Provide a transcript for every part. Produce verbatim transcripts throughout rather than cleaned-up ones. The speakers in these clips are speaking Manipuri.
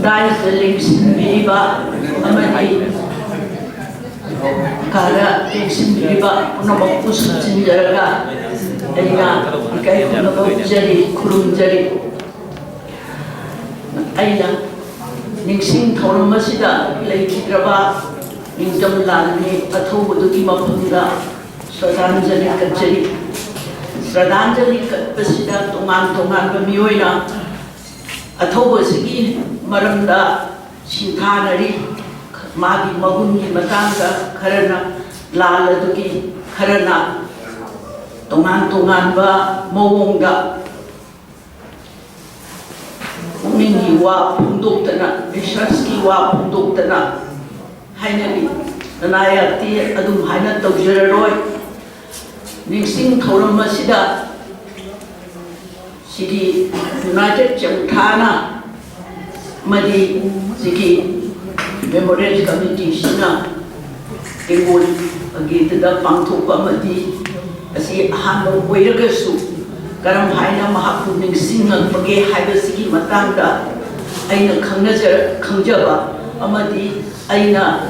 ꯗꯥꯏꯁꯇ ꯂꯦꯡꯁꯤꯟꯕꯤꯔꯤꯕ ꯑꯃꯗꯤ ꯀꯥꯗ ꯂꯦꯡꯁꯤꯟꯕꯤꯔꯤꯕ ꯄꯨꯝꯅꯃꯛꯄꯨ ꯁꯨꯝꯖꯤꯟꯖꯔꯒ ꯑꯩꯅ ꯏꯀꯥꯏ ꯈꯨꯝꯅꯕ ꯎꯠꯆꯔꯤ, ꯈꯨꯔꯨꯝꯖꯔꯤ꯫ ꯑꯩꯅ ꯅꯤꯡꯁꯤꯡ ꯊꯧꯔꯝ ꯑꯁꯤꯗ ꯂꯩꯈꯤꯗ꯭ꯔꯕ ꯅꯤꯡꯊꯝ ꯂꯥꯟꯃꯤ ꯑꯊꯧꯕꯗꯨꯒꯤ ꯃꯐꯝꯗ ꯁ꯭ꯔꯗꯥꯟꯖꯂꯤ ꯀꯠꯆꯔꯤ꯫ ꯁ꯭ꯔꯗꯥꯟꯖꯂꯤ ꯀꯠꯄꯁꯤꯗ ꯇꯣꯉꯥꯟ ꯇꯣꯉꯥꯟꯕ ꯃꯤꯑꯣꯏꯅ ꯑꯊꯧꯕꯁꯤꯒꯤ ꯃꯔꯝꯗ ꯁꯤꯡꯊꯥꯅꯔꯤ꯫ ꯃꯥꯒꯤ ꯃꯒꯨꯟꯒꯤ ꯃꯇꯥꯡꯗ ꯈꯔꯅ ꯂꯥꯜ ꯑꯗꯨꯒꯤ, ꯈꯔꯅ ꯇꯣꯉꯥꯟ ꯇꯣꯉꯥꯟꯕ ꯃꯑꯣꯡꯗ ꯄꯨꯛꯅꯤꯡꯒꯤ ꯋꯥ ꯐꯣꯡꯗꯣꯛꯇꯅ, ꯔꯤꯁꯔꯁꯀꯤ ꯋꯥ ꯐꯣꯡꯗꯣꯛꯇꯅ ꯍꯥꯏꯅꯔꯤ꯫ ꯅꯅꯥꯌꯥꯛꯇꯤ ꯑꯗꯨꯝ ꯍꯥꯏꯅ ꯇꯧꯖꯔꯔꯣꯏ꯫ ꯅꯤꯡꯁꯤꯡ ꯊꯧꯔꯝ ꯑꯁꯤꯗ ꯁꯤꯒꯤ ꯌꯨꯅꯥꯏꯇꯦꯠ ꯆꯪꯊꯥꯅ ꯑꯃꯗꯤ ꯁꯤꯒꯤ ꯃꯦꯃꯣꯔꯤꯌꯦꯜ ꯀꯃꯤꯇꯤꯁꯤꯅ ꯇꯦꯡꯒꯣꯜ ꯑꯒꯤꯗꯨꯗ ꯄꯥꯡꯊꯣꯛꯄ ꯑꯃꯗꯤ ꯑꯁꯤ ꯑꯍꯥꯟꯕ ꯑꯣꯏꯔꯒꯁꯨ ꯀꯔꯝ ꯍꯥꯏꯅ ꯃꯍꯥꯛꯄꯨ ꯅꯤꯡꯁꯤꯡꯂꯛꯄꯒꯦ ꯍꯥꯏꯕꯁꯤꯒꯤ ꯃꯇꯥꯡꯗ ꯑꯩꯅ ꯈꯪꯅꯖ-, ꯈꯪꯖꯕ ꯑꯃꯗꯤ ꯑꯩꯅ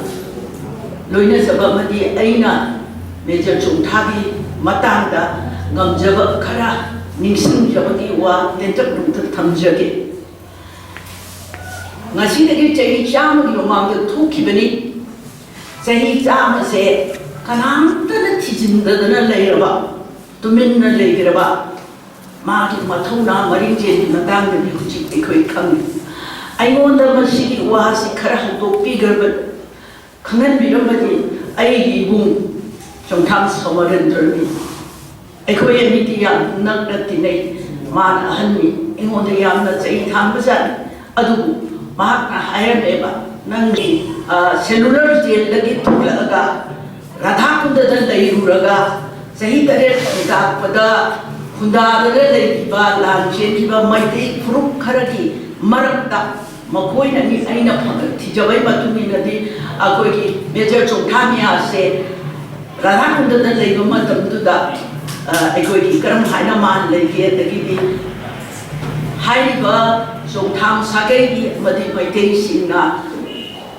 ꯂꯣꯏꯅꯖꯕ ꯑꯃꯗꯤ ꯑꯩꯅ ꯃꯦꯖꯔ ꯆꯣꯡꯊꯥꯒꯤ ꯃꯇꯥꯡꯗ ꯉꯝꯖꯕ ꯈꯔ ꯅꯤꯡꯁꯤꯡꯖꯕꯒꯤ ꯋꯥ ꯇꯦꯟꯇꯛ ꯇꯦꯟꯇꯛ ꯊꯝꯖꯒꯦ꯫ ꯉꯁꯤꯗꯒꯤ ꯆꯍꯤ ꯆꯥꯝꯃꯒꯤ ꯃꯃꯥꯡꯗ ꯊꯣꯛꯈꯤꯕꯅꯤ꯫ ꯆꯍꯤ ꯆꯥꯝꯃꯁꯦ ꯀꯅꯥꯝꯇꯅ ꯊꯤꯖꯤꯟꯗꯗꯅ ꯂꯩꯔꯕ, ꯇꯨꯃꯤꯟꯅ ꯂꯩꯈ꯭ꯔꯕ ꯃꯥꯒꯤ ꯃꯊꯧꯅꯥ ꯃꯔꯤꯡꯖꯦꯜꯒꯤ ꯃꯇꯥꯡꯗꯗꯤ ꯍꯧꯖꯤꯛ ꯑꯩꯈꯣꯏ ꯈꯪꯉꯤ꯫ ꯑꯩꯉꯣꯟꯗ ꯃꯁꯤꯒꯤ ꯋꯥꯁꯤ ꯈꯔ ꯍꯧꯗꯣꯛꯄꯤꯈ꯭ꯔꯕ, ꯈꯪꯍꯟꯕꯤꯔꯝꯕꯗꯤ ꯑꯩꯒꯤ ꯏꯕꯨꯡ ꯆꯣꯡꯊꯥꯝ ꯁꯣꯃꯔꯦꯟꯗ꯭ꯔꯅꯤ꯫ ꯑꯩꯈꯣꯏ ꯑꯅꯤꯗꯤ ꯌꯥꯝ ꯅꯛꯅ ꯇꯤꯟꯅꯩ꯫ ꯃꯥꯅ ꯑꯍꯟꯅꯤ, ꯑꯩꯉꯣꯟꯗ ꯌꯥꯝꯅ ꯆꯩ ꯊꯥꯡꯕꯖꯥꯠꯅꯤ꯫ ꯑꯗꯨꯕꯨ ꯃꯍꯥꯛꯅ ꯍꯥꯏꯔꯝꯃꯦꯕ, "ꯅꯪꯒꯤ, ꯑ, ꯁꯦꯂꯨꯂꯔ ꯖꯦꯜꯗꯒꯤ ꯊꯣꯛꯂꯛꯑꯒ ꯔꯥꯙꯥꯀꯨꯟꯗꯗ ꯂꯩꯔꯨꯔꯒ ꯆꯍꯤ ꯇꯔꯦꯠ ꯈꯨꯟꯇꯥꯛꯄꯗ ꯈꯨꯟꯗꯥꯗꯅ ꯂꯩꯈꯤꯕ ꯂꯥꯟ ꯆꯦꯟꯈꯤꯕ ꯃꯩꯇꯩ ꯐꯨꯔꯨꯞ ꯈꯔꯒꯤ ꯃꯔꯛꯇ ꯃꯈꯣꯏꯅꯅꯤ, ꯑꯩꯅ ꯐ-, ꯊꯤꯖꯕꯒꯤ ꯃꯇꯨꯡ ꯏꯟꯅꯗꯤ ꯑꯩꯈꯣꯏꯒꯤ ꯃꯦꯖꯔ ꯆꯣꯡꯊꯥꯃꯤꯌꯥꯁꯦ ꯔꯥꯙꯥꯀꯨꯟꯗꯗ ꯂꯩꯕ ꯃꯇꯝꯗꯨꯗ, ꯑ, ꯑꯩꯈꯣꯏꯒꯤ ꯀꯔꯝ ꯍꯥꯏꯅ ꯃꯥ ꯂꯩꯒꯦ, ꯑꯗꯒꯤꯗꯤ ꯍꯥꯏꯔꯤꯕ ꯆꯣꯡꯊꯥꯝ ꯁꯥꯒꯩꯒꯤ ꯑꯃꯗꯤ ꯃꯩꯇꯩꯁꯤꯡꯅ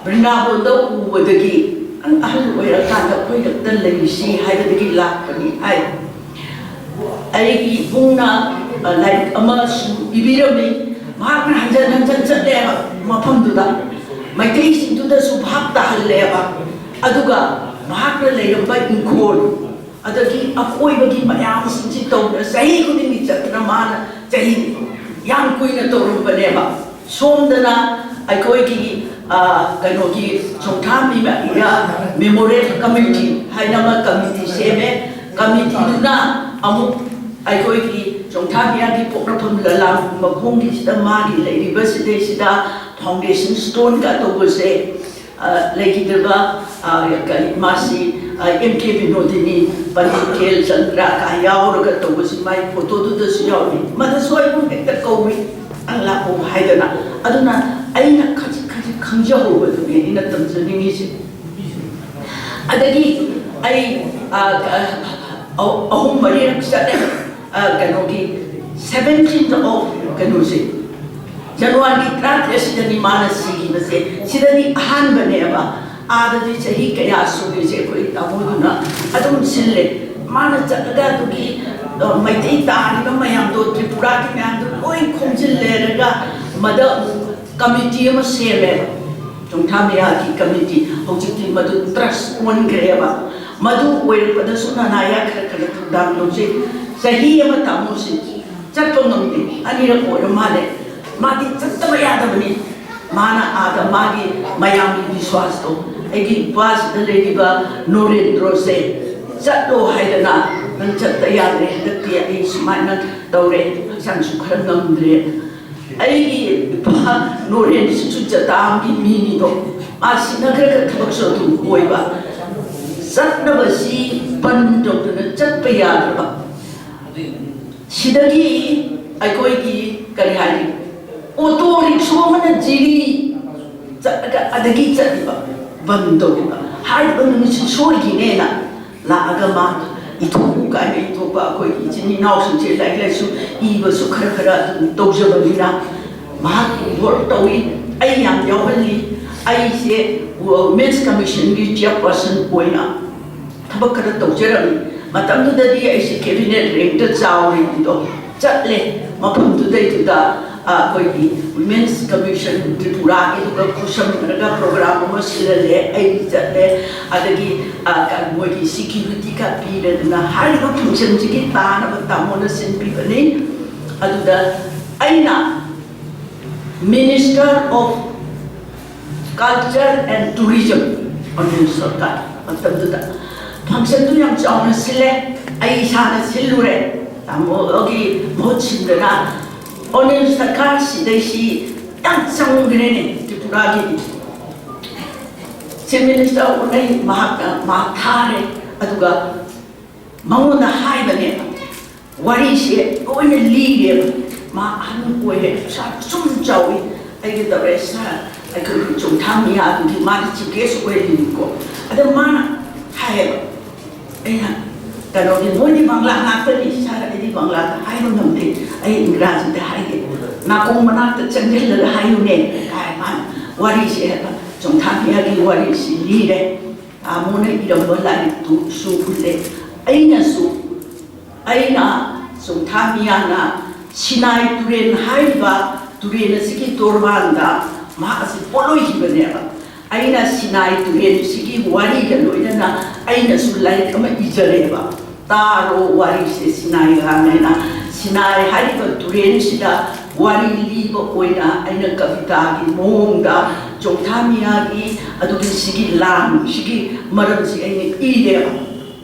ꯕ꯭ꯔꯤꯟꯗꯥꯕꯣꯟꯗ ꯎꯕꯗꯒꯤ, "ꯅꯪ ꯑꯍꯜ ꯑꯣꯏꯔꯀꯥꯟꯗ ꯑꯩꯈꯣꯏ ꯈꯛꯇ ꯂꯩꯔꯤꯁꯤ" ꯍꯥꯏꯕꯗꯒꯤ ꯂꯥꯛꯄꯅꯤ ꯍꯥꯏ꯫ ꯑꯩꯒꯤ ꯏꯕꯨꯡꯅ, ꯑ, ꯂꯥꯏꯔꯤꯛ ꯑꯃꯁꯨ ꯏꯕꯤꯔꯝꯃꯤ꯫ ꯃꯍꯥꯛꯅ ꯍꯟꯖꯟ ꯍꯟꯖꯟ ꯆꯠꯂꯦꯕ ꯃꯐꯝꯗꯨꯗ, ꯃꯩꯇꯩꯁꯤꯡꯗꯨꯗꯁꯨ ꯚꯥꯞ ꯇꯥꯍꯜꯂꯦꯕ꯫ ꯑꯗꯨꯒ ꯃꯍꯥꯛꯅ ꯂꯩꯔꯝꯕ ꯏꯪꯈꯣꯜ, ꯑꯗꯒꯤ ꯑꯀꯣꯏꯕꯒꯤ ꯃꯌꯥꯝꯁꯤꯡꯁꯤ ꯇꯧꯗꯅ ꯆꯍꯤ ꯈꯨꯗꯤꯡꯒꯤ ꯆꯠꯇꯅ ꯃꯥꯅ ꯆꯍꯤ ꯌꯥꯝ ꯀꯨꯏꯅ ꯇꯧꯔꯝꯕꯅꯦꯕ꯫ ꯁꯣꯝꯗꯅ ꯑꯩꯈꯣꯏꯒꯤ, ꯑ, ꯀꯩꯅꯣꯒꯤ ꯆꯣꯡꯊꯥꯝ ꯃꯤꯃ ꯏꯔꯥ ꯃꯦꯃꯣꯔꯤꯌꯦꯜ ꯀꯃꯤꯇꯤ ꯍꯥꯏꯅ ꯑꯃ ꯀꯃꯤꯇꯤ ꯁꯦꯝꯃꯦ꯫ ꯀꯃꯤꯇꯤꯗꯨꯅ ꯑꯃꯨꯛ ꯑꯩꯈꯣꯏꯒꯤ ꯆꯣꯡꯊꯥꯝ ꯃꯤꯌꯥꯒꯤ ꯄꯣꯛꯅꯐꯝ ꯂꯂꯥꯡ ꯃꯈꯣꯡꯒꯤꯁꯤꯗ ꯃꯥꯒꯤ ꯂꯩꯔꯤꯕ ꯁꯤꯗꯩꯁꯤꯗ ꯐꯥꯎꯟꯗꯦꯁꯟ ꯁ꯭ꯇꯣꯟꯒ ꯇꯧꯕꯁꯦ, ꯑ, ꯂꯩꯈꯤꯗ꯭ꯔꯕ, ꯑ, ꯀꯔꯤ, ꯃꯥꯁꯤ, ꯑ, ꯑꯦꯝ ꯀꯦ ꯕꯤꯅꯣꯗꯤꯅꯤ, ꯄꯟꯗꯤꯠ ꯀꯦ ꯑꯦꯜ ꯆꯟꯗ꯭ꯔ ꯀ ꯌꯥꯎꯔꯒ ꯇꯧꯕꯁꯤ ꯃꯥꯏ ꯐꯣꯇꯣꯗꯨꯗꯁꯨ ꯌꯥꯎꯔꯤ꯫ ꯃꯗꯨꯁꯨ ꯑꯩꯕꯨ ꯍꯦꯛꯇ ꯀꯧꯏ, "ꯅꯪ ꯂꯥꯛꯑꯣ" ꯍꯥꯏꯗꯅ꯫ ꯑꯗꯨꯅ ꯑꯩꯅ ꯈꯖꯤꯛ ꯈꯖꯤꯛ ꯈꯪꯖꯍꯧꯕꯗꯨꯅꯦ ꯑꯩꯅ ꯇꯝꯖꯅꯤꯡꯉꯤꯁꯦ꯫ ꯑꯗꯒꯤ ꯑꯩ, ꯑ, ꯑ, ꯑ, ꯑꯍꯨꯝ ꯃꯔꯤꯔꯛ ꯆꯠꯂꯦ, ꯑ, ꯀꯩꯅꯣꯒꯤ seventeenth of ꯀꯩꯅꯣꯁꯦ, ꯖꯅꯋꯥꯔꯤ ꯇꯔꯥꯇꯔꯦꯠꯁꯤꯗꯅꯤ ꯃꯥꯅ ꯁꯤꯈꯤꯕꯁꯦ꯫ ꯁꯤꯗꯗꯤ ꯑꯍꯥꯟꯕꯅꯦꯕ꯫ ꯑꯥꯗꯗꯤ ꯆꯍꯤ ꯀꯌꯥ ꯁꯨꯔꯦꯁꯦ ꯑꯩꯈꯣꯏ ꯇꯥꯃꯣꯗꯨꯅ ꯑꯗꯨꯝ ꯁꯤꯜꯂꯦ꯫ ꯃꯥꯅ ꯆꯠꯂꯒ ꯑꯗꯨꯒꯤ, ꯑ, ꯃꯩꯇꯩ ꯇꯥꯔꯤꯕ ꯃꯌꯥꯝꯗꯣ, ꯇ꯭ꯔꯤꯄꯨꯔꯥꯒꯤ ꯃꯌꯥꯝꯗꯣ ꯂꯣꯏ ꯈꯣꯝꯖꯤꯜꯂꯦꯔꯒ ꯃꯗ ꯑꯃꯨꯛ ꯀꯃꯤꯇꯤ ꯑꯃ ꯁꯦꯝꯃꯦꯕ, ꯆꯣꯡꯊꯥ ꯃꯤꯌꯥꯒꯤ ꯀꯃꯤꯇꯤ꯫ ꯍꯧꯖꯤꯛꯇꯤ ꯃꯗꯨ ꯇ꯭ꯔꯁ ꯑꯣꯟꯈ꯭ꯔꯦꯕ꯫ ꯃꯗꯨ ꯑꯣꯏꯔꯛꯄꯗꯁꯨ ꯅꯅꯥꯌꯥ ꯈꯔ ꯈꯔ ꯊꯧꯗꯥꯡ ꯂꯧꯖꯩ꯫ ꯆꯍꯤ ꯑꯃ ꯇꯥꯃꯣꯁꯤ ꯆꯠꯄ ꯉꯝꯗꯦ, ꯑꯅꯤꯔꯛ ꯑꯣꯏꯔ ꯃꯥꯜꯂꯦ꯫ ꯃꯥꯗꯤ ꯆꯠꯇꯕ ꯌꯥꯗꯕꯅꯤ꯫ ꯃꯥꯅ ꯑꯥꯗ ꯃꯥꯒꯤ ꯃꯌꯥꯝꯒꯤ ꯕꯤꯁ꯭ꯋꯥꯁꯇꯣ, "ꯑꯩꯒꯤ ꯏꯄꯥꯁꯤꯗ ꯂꯩꯔꯤꯕ ꯅꯣꯔꯦꯟꯗ꯭ꯔꯣꯁꯦ ꯆꯠꯂꯣ ꯍꯥꯏꯗꯅ ꯅꯪ ꯆꯠꯇ ꯌꯥꯗ꯭ꯔꯦ, ꯍꯟꯗꯛꯇꯤ ꯑꯩ ꯁꯨꯃꯥꯏꯅ ꯇꯧꯔꯦ, ꯍꯛꯆꯥꯡꯁꯨ ꯈꯔ ꯉꯝꯗ꯭ꯔꯦ꯫ ꯑꯩꯒꯤ ꯏꯄꯥ ꯅꯣꯔꯦꯟꯁꯤꯁꯨ ꯖꯇꯥꯝꯒꯤ ꯃꯤꯅꯤꯗꯣ, ꯃꯥ ꯁꯤꯟꯅꯈ꯭ꯔꯒ ꯊꯕꯛꯁꯨ ꯑꯗꯨꯝ ꯑꯣꯏꯕ, ꯆꯠꯅꯕꯁꯤ ꯕꯟ ꯇꯧꯗꯅ ꯆꯠꯄ ꯌꯥꯗ꯭ꯔꯕ꯫ ꯁꯤꯗꯒꯤ ꯑꯩꯈꯣꯏꯒꯤ ꯀꯔꯤ ꯍꯥꯏꯅꯤ, ꯑꯣꯇꯣ ꯔꯤꯛꯁꯣ ꯑꯃꯅ ꯖꯤꯔꯤ ꯆꯠꯂꯒ ꯑꯗꯒꯤ ꯆꯠꯂꯤꯕ, ꯕꯟ ꯇꯧꯔꯤꯕ꯫ ꯍꯥꯏꯔꯤꯕ ꯅꯨꯃꯤꯠꯁꯤ ꯁꯣꯏꯈꯤꯅꯦꯅ ꯂꯥꯛꯑꯒ ꯃꯥ ꯏꯊꯣꯛꯎ ꯀꯥꯏꯅ ꯏꯊꯣꯛꯄ ꯑꯩꯈꯣꯏꯒꯤ ꯏꯆꯤꯟ ꯏꯅꯥꯎꯁꯤꯡꯁꯦ ꯂꯥꯏꯔꯤꯛ ꯂꯥꯏꯁꯨ ꯏꯕꯁꯨ ꯈꯔ ꯈꯔ ꯑꯗꯨꯝ ꯇꯧꯖꯕꯅꯤꯅ ꯃꯍꯥꯛ ꯏꯟꯚꯣꯜꯕ ꯇꯧꯏ꯫ ꯑꯩ ꯌꯥꯝ ꯌꯥꯎꯍꯜꯂꯤ꯫ ꯑꯩꯁꯦ ꯋꯨꯃꯦꯟꯁ ꯀꯃꯤꯁꯟꯒꯤ ꯆꯤꯌꯔꯄꯔꯁꯟ ꯑꯣꯏꯅ ꯊꯕꯛ ꯈꯔ ꯇꯧꯖꯔꯝꯃꯤ꯫ ꯃꯇꯝꯗꯨꯗꯗꯤ ꯑꯩꯁꯦ ꯀꯦꯕꯤꯅꯦꯠ ꯔꯦꯡꯛꯇ ꯆꯥꯎꯔꯤꯕꯗꯣ ꯆꯠꯂꯦ ꯃꯐꯝꯗꯨꯗꯩꯗꯨꯗ꯫ ꯑꯩꯈꯣꯏꯒꯤ ꯋꯨꯃꯦꯟꯁ ꯀꯃꯤꯁꯟ ꯇ꯭ꯔꯤꯄꯨꯔꯥꯒꯤꯗꯨꯒ ꯈꯨꯠꯁꯝꯅꯔꯒ ꯄ꯭ꯔꯣꯒ꯭ꯔꯥꯝ ꯑꯃ ꯁꯤꯜꯍꯜꯂꯦ꯫ ꯑꯩ ꯆꯠꯂꯦ꯫ ꯑꯗꯒꯤ ꯃꯣꯏꯒꯤ ꯁꯤꯀ꯭ꯌꯨꯔꯤꯇꯤꯒ ꯄꯤꯔꯗꯅ ꯍꯥꯏꯔꯤꯕ ꯐꯪꯁꯟꯁꯤꯒꯤ ꯇꯥꯅꯕ ꯇꯥꯃꯣꯅ ꯁꯤꯟꯕꯤꯕꯅꯤ꯫ ꯑꯗꯨꯗ ꯑꯩꯅ Minister of Culture and Tourism, ꯑꯣꯅꯤꯜ ꯁꯔꯀꯥꯔ ꯃꯇꯝꯗꯨꯗ ꯐꯪꯁꯟꯗꯨ ꯌꯥꯝ ꯆꯥꯎꯅ ꯁꯤꯜꯂꯦ꯫ ꯑꯩ ꯏꯁꯥꯅ ꯁꯤꯜꯂꯨꯔꯦ꯫ ꯇꯥꯃꯣꯒꯤ ꯃꯍꯨꯠ ꯁꯤꯟꯗꯅ ꯑꯣꯅꯤꯜ ꯁꯔꯀꯥꯔ ꯁꯤꯗꯩꯁꯤ ꯌꯥꯝ ꯆꯪꯈ꯭ꯔꯦꯅꯦ ꯇ꯭ꯔꯤꯄꯨꯔꯥꯒꯤꯗꯤ꯫ Chief minister ꯑꯣꯟꯅꯩ꯫ ꯃꯍꯥꯛꯅ ꯃꯍꯥꯛ ꯊꯥꯔꯦ꯫ ꯑꯗꯨꯒ ꯃꯉꯣꯟꯗ ꯍꯥꯏꯕꯅꯦꯕ꯫ ꯋꯥꯔꯤꯁꯦ ꯂꯣꯏꯅ ꯂꯤꯔꯦꯕ꯫ ꯃꯥ ꯑꯍꯟ ꯑꯣꯏꯔꯦ, ꯄꯩꯁꯥ ꯁꯨꯝ ꯆꯥꯎꯏ꯫ ꯑꯩꯒ ꯇꯧꯔꯦ, "ꯁꯥꯔ, ꯑꯩꯈꯣꯏꯒꯤ ꯆꯣꯡꯊꯥꯝ ꯃꯤꯌꯥꯗꯨꯒꯤ", ꯃꯥꯅ ꯆꯤꯐ ꯒꯦꯁ ꯑꯣꯏꯔꯤꯅꯤꯀꯣ꯫ ꯑꯗ ꯃꯥꯅ ꯍꯥꯏꯌꯦꯕ, ꯑꯩꯅ ꯀꯩꯅꯣꯒꯤ, ꯃꯣꯏꯗꯤ ꯕꯪꯒ꯭ꯂꯥ ꯉꯥꯛꯇꯅꯤ꯫ "ꯁꯥꯔ, ꯑꯩꯗꯤ ꯕꯪꯒ꯭ꯂꯥꯗ ꯍꯥꯏꯕ ꯉꯝꯗꯦ, ꯑꯩ ꯏꯪꯒ꯭ꯔꯥꯖꯤꯗ ꯍꯥꯏꯒꯦ, ꯅꯥꯀꯣꯡ ꯃꯅꯥꯛꯇ ꯆꯪꯁꯤꯜꯂꯒ ꯍꯥꯏꯌꯨꯅꯦ" ꯍꯥꯏ꯫ ꯃꯥꯅ ꯋꯥꯔꯤꯁꯦ ꯍꯥꯏꯕ, ꯆꯣꯡꯊꯥꯝ ꯃꯤꯌꯥꯒꯤ ꯋꯥꯔꯤꯁꯤ ꯂꯤꯔꯦ꯫ ꯇꯥꯃꯣꯅ ꯏꯔꯝꯕ ꯂꯥꯏꯔꯤꯛꯇꯨꯁꯨ ꯎꯠꯂꯦ꯫ ꯑꯩꯅꯁꯨ, ꯑꯩꯅ ꯆꯣꯡꯊꯥꯝ ꯃꯤꯌꯥꯅ ꯁꯤꯅꯥꯏ ꯇꯨꯔꯦꯜ ꯍꯥꯏꯔꯤꯕ ꯇꯨꯔꯦꯜ ꯑꯁꯤꯒꯤ ꯇꯣꯔꯕꯥꯟꯗ ꯃꯍꯥꯛ ꯑꯁꯤ ꯄꯣꯠꯂꯣꯏꯈꯤꯕꯅꯦꯕ꯫ ꯑꯩꯅ ꯁꯤꯅꯥꯏ ꯇꯨꯔꯦꯜꯁꯤꯒꯤ ꯋꯥꯔꯤꯒ ꯂꯣꯏꯅꯅ ꯑꯩꯅꯁꯨ ꯂꯥꯏꯔꯤꯛ ꯑꯃ ꯏꯖꯔꯦꯕ꯫ "ꯇꯥꯔꯣ ꯋꯥꯔꯤꯁꯦ ꯁꯤꯅꯥꯏ ꯒꯥꯡ" ꯍꯥꯏꯅ꯫ ꯁꯤꯅꯥꯏ ꯍꯥꯏꯔꯤꯕ ꯇꯨꯔꯦꯜꯁꯤꯗ ꯋꯥꯔꯤ ꯂꯤꯕ ꯑꯣꯏꯅ ꯑꯩꯅ ꯀꯕꯤꯇꯥꯒꯤ ꯃꯑꯣꯡꯗ ꯆꯣꯡꯊꯥꯝ ꯃꯤꯌꯥꯒꯤ ꯑꯗꯨꯒꯤ ꯁꯤꯒꯤ ꯂꯥꯟꯁꯤꯒꯤ ꯃꯔꯝꯁꯤ ꯑꯩꯅ ꯏꯔꯦꯕ꯫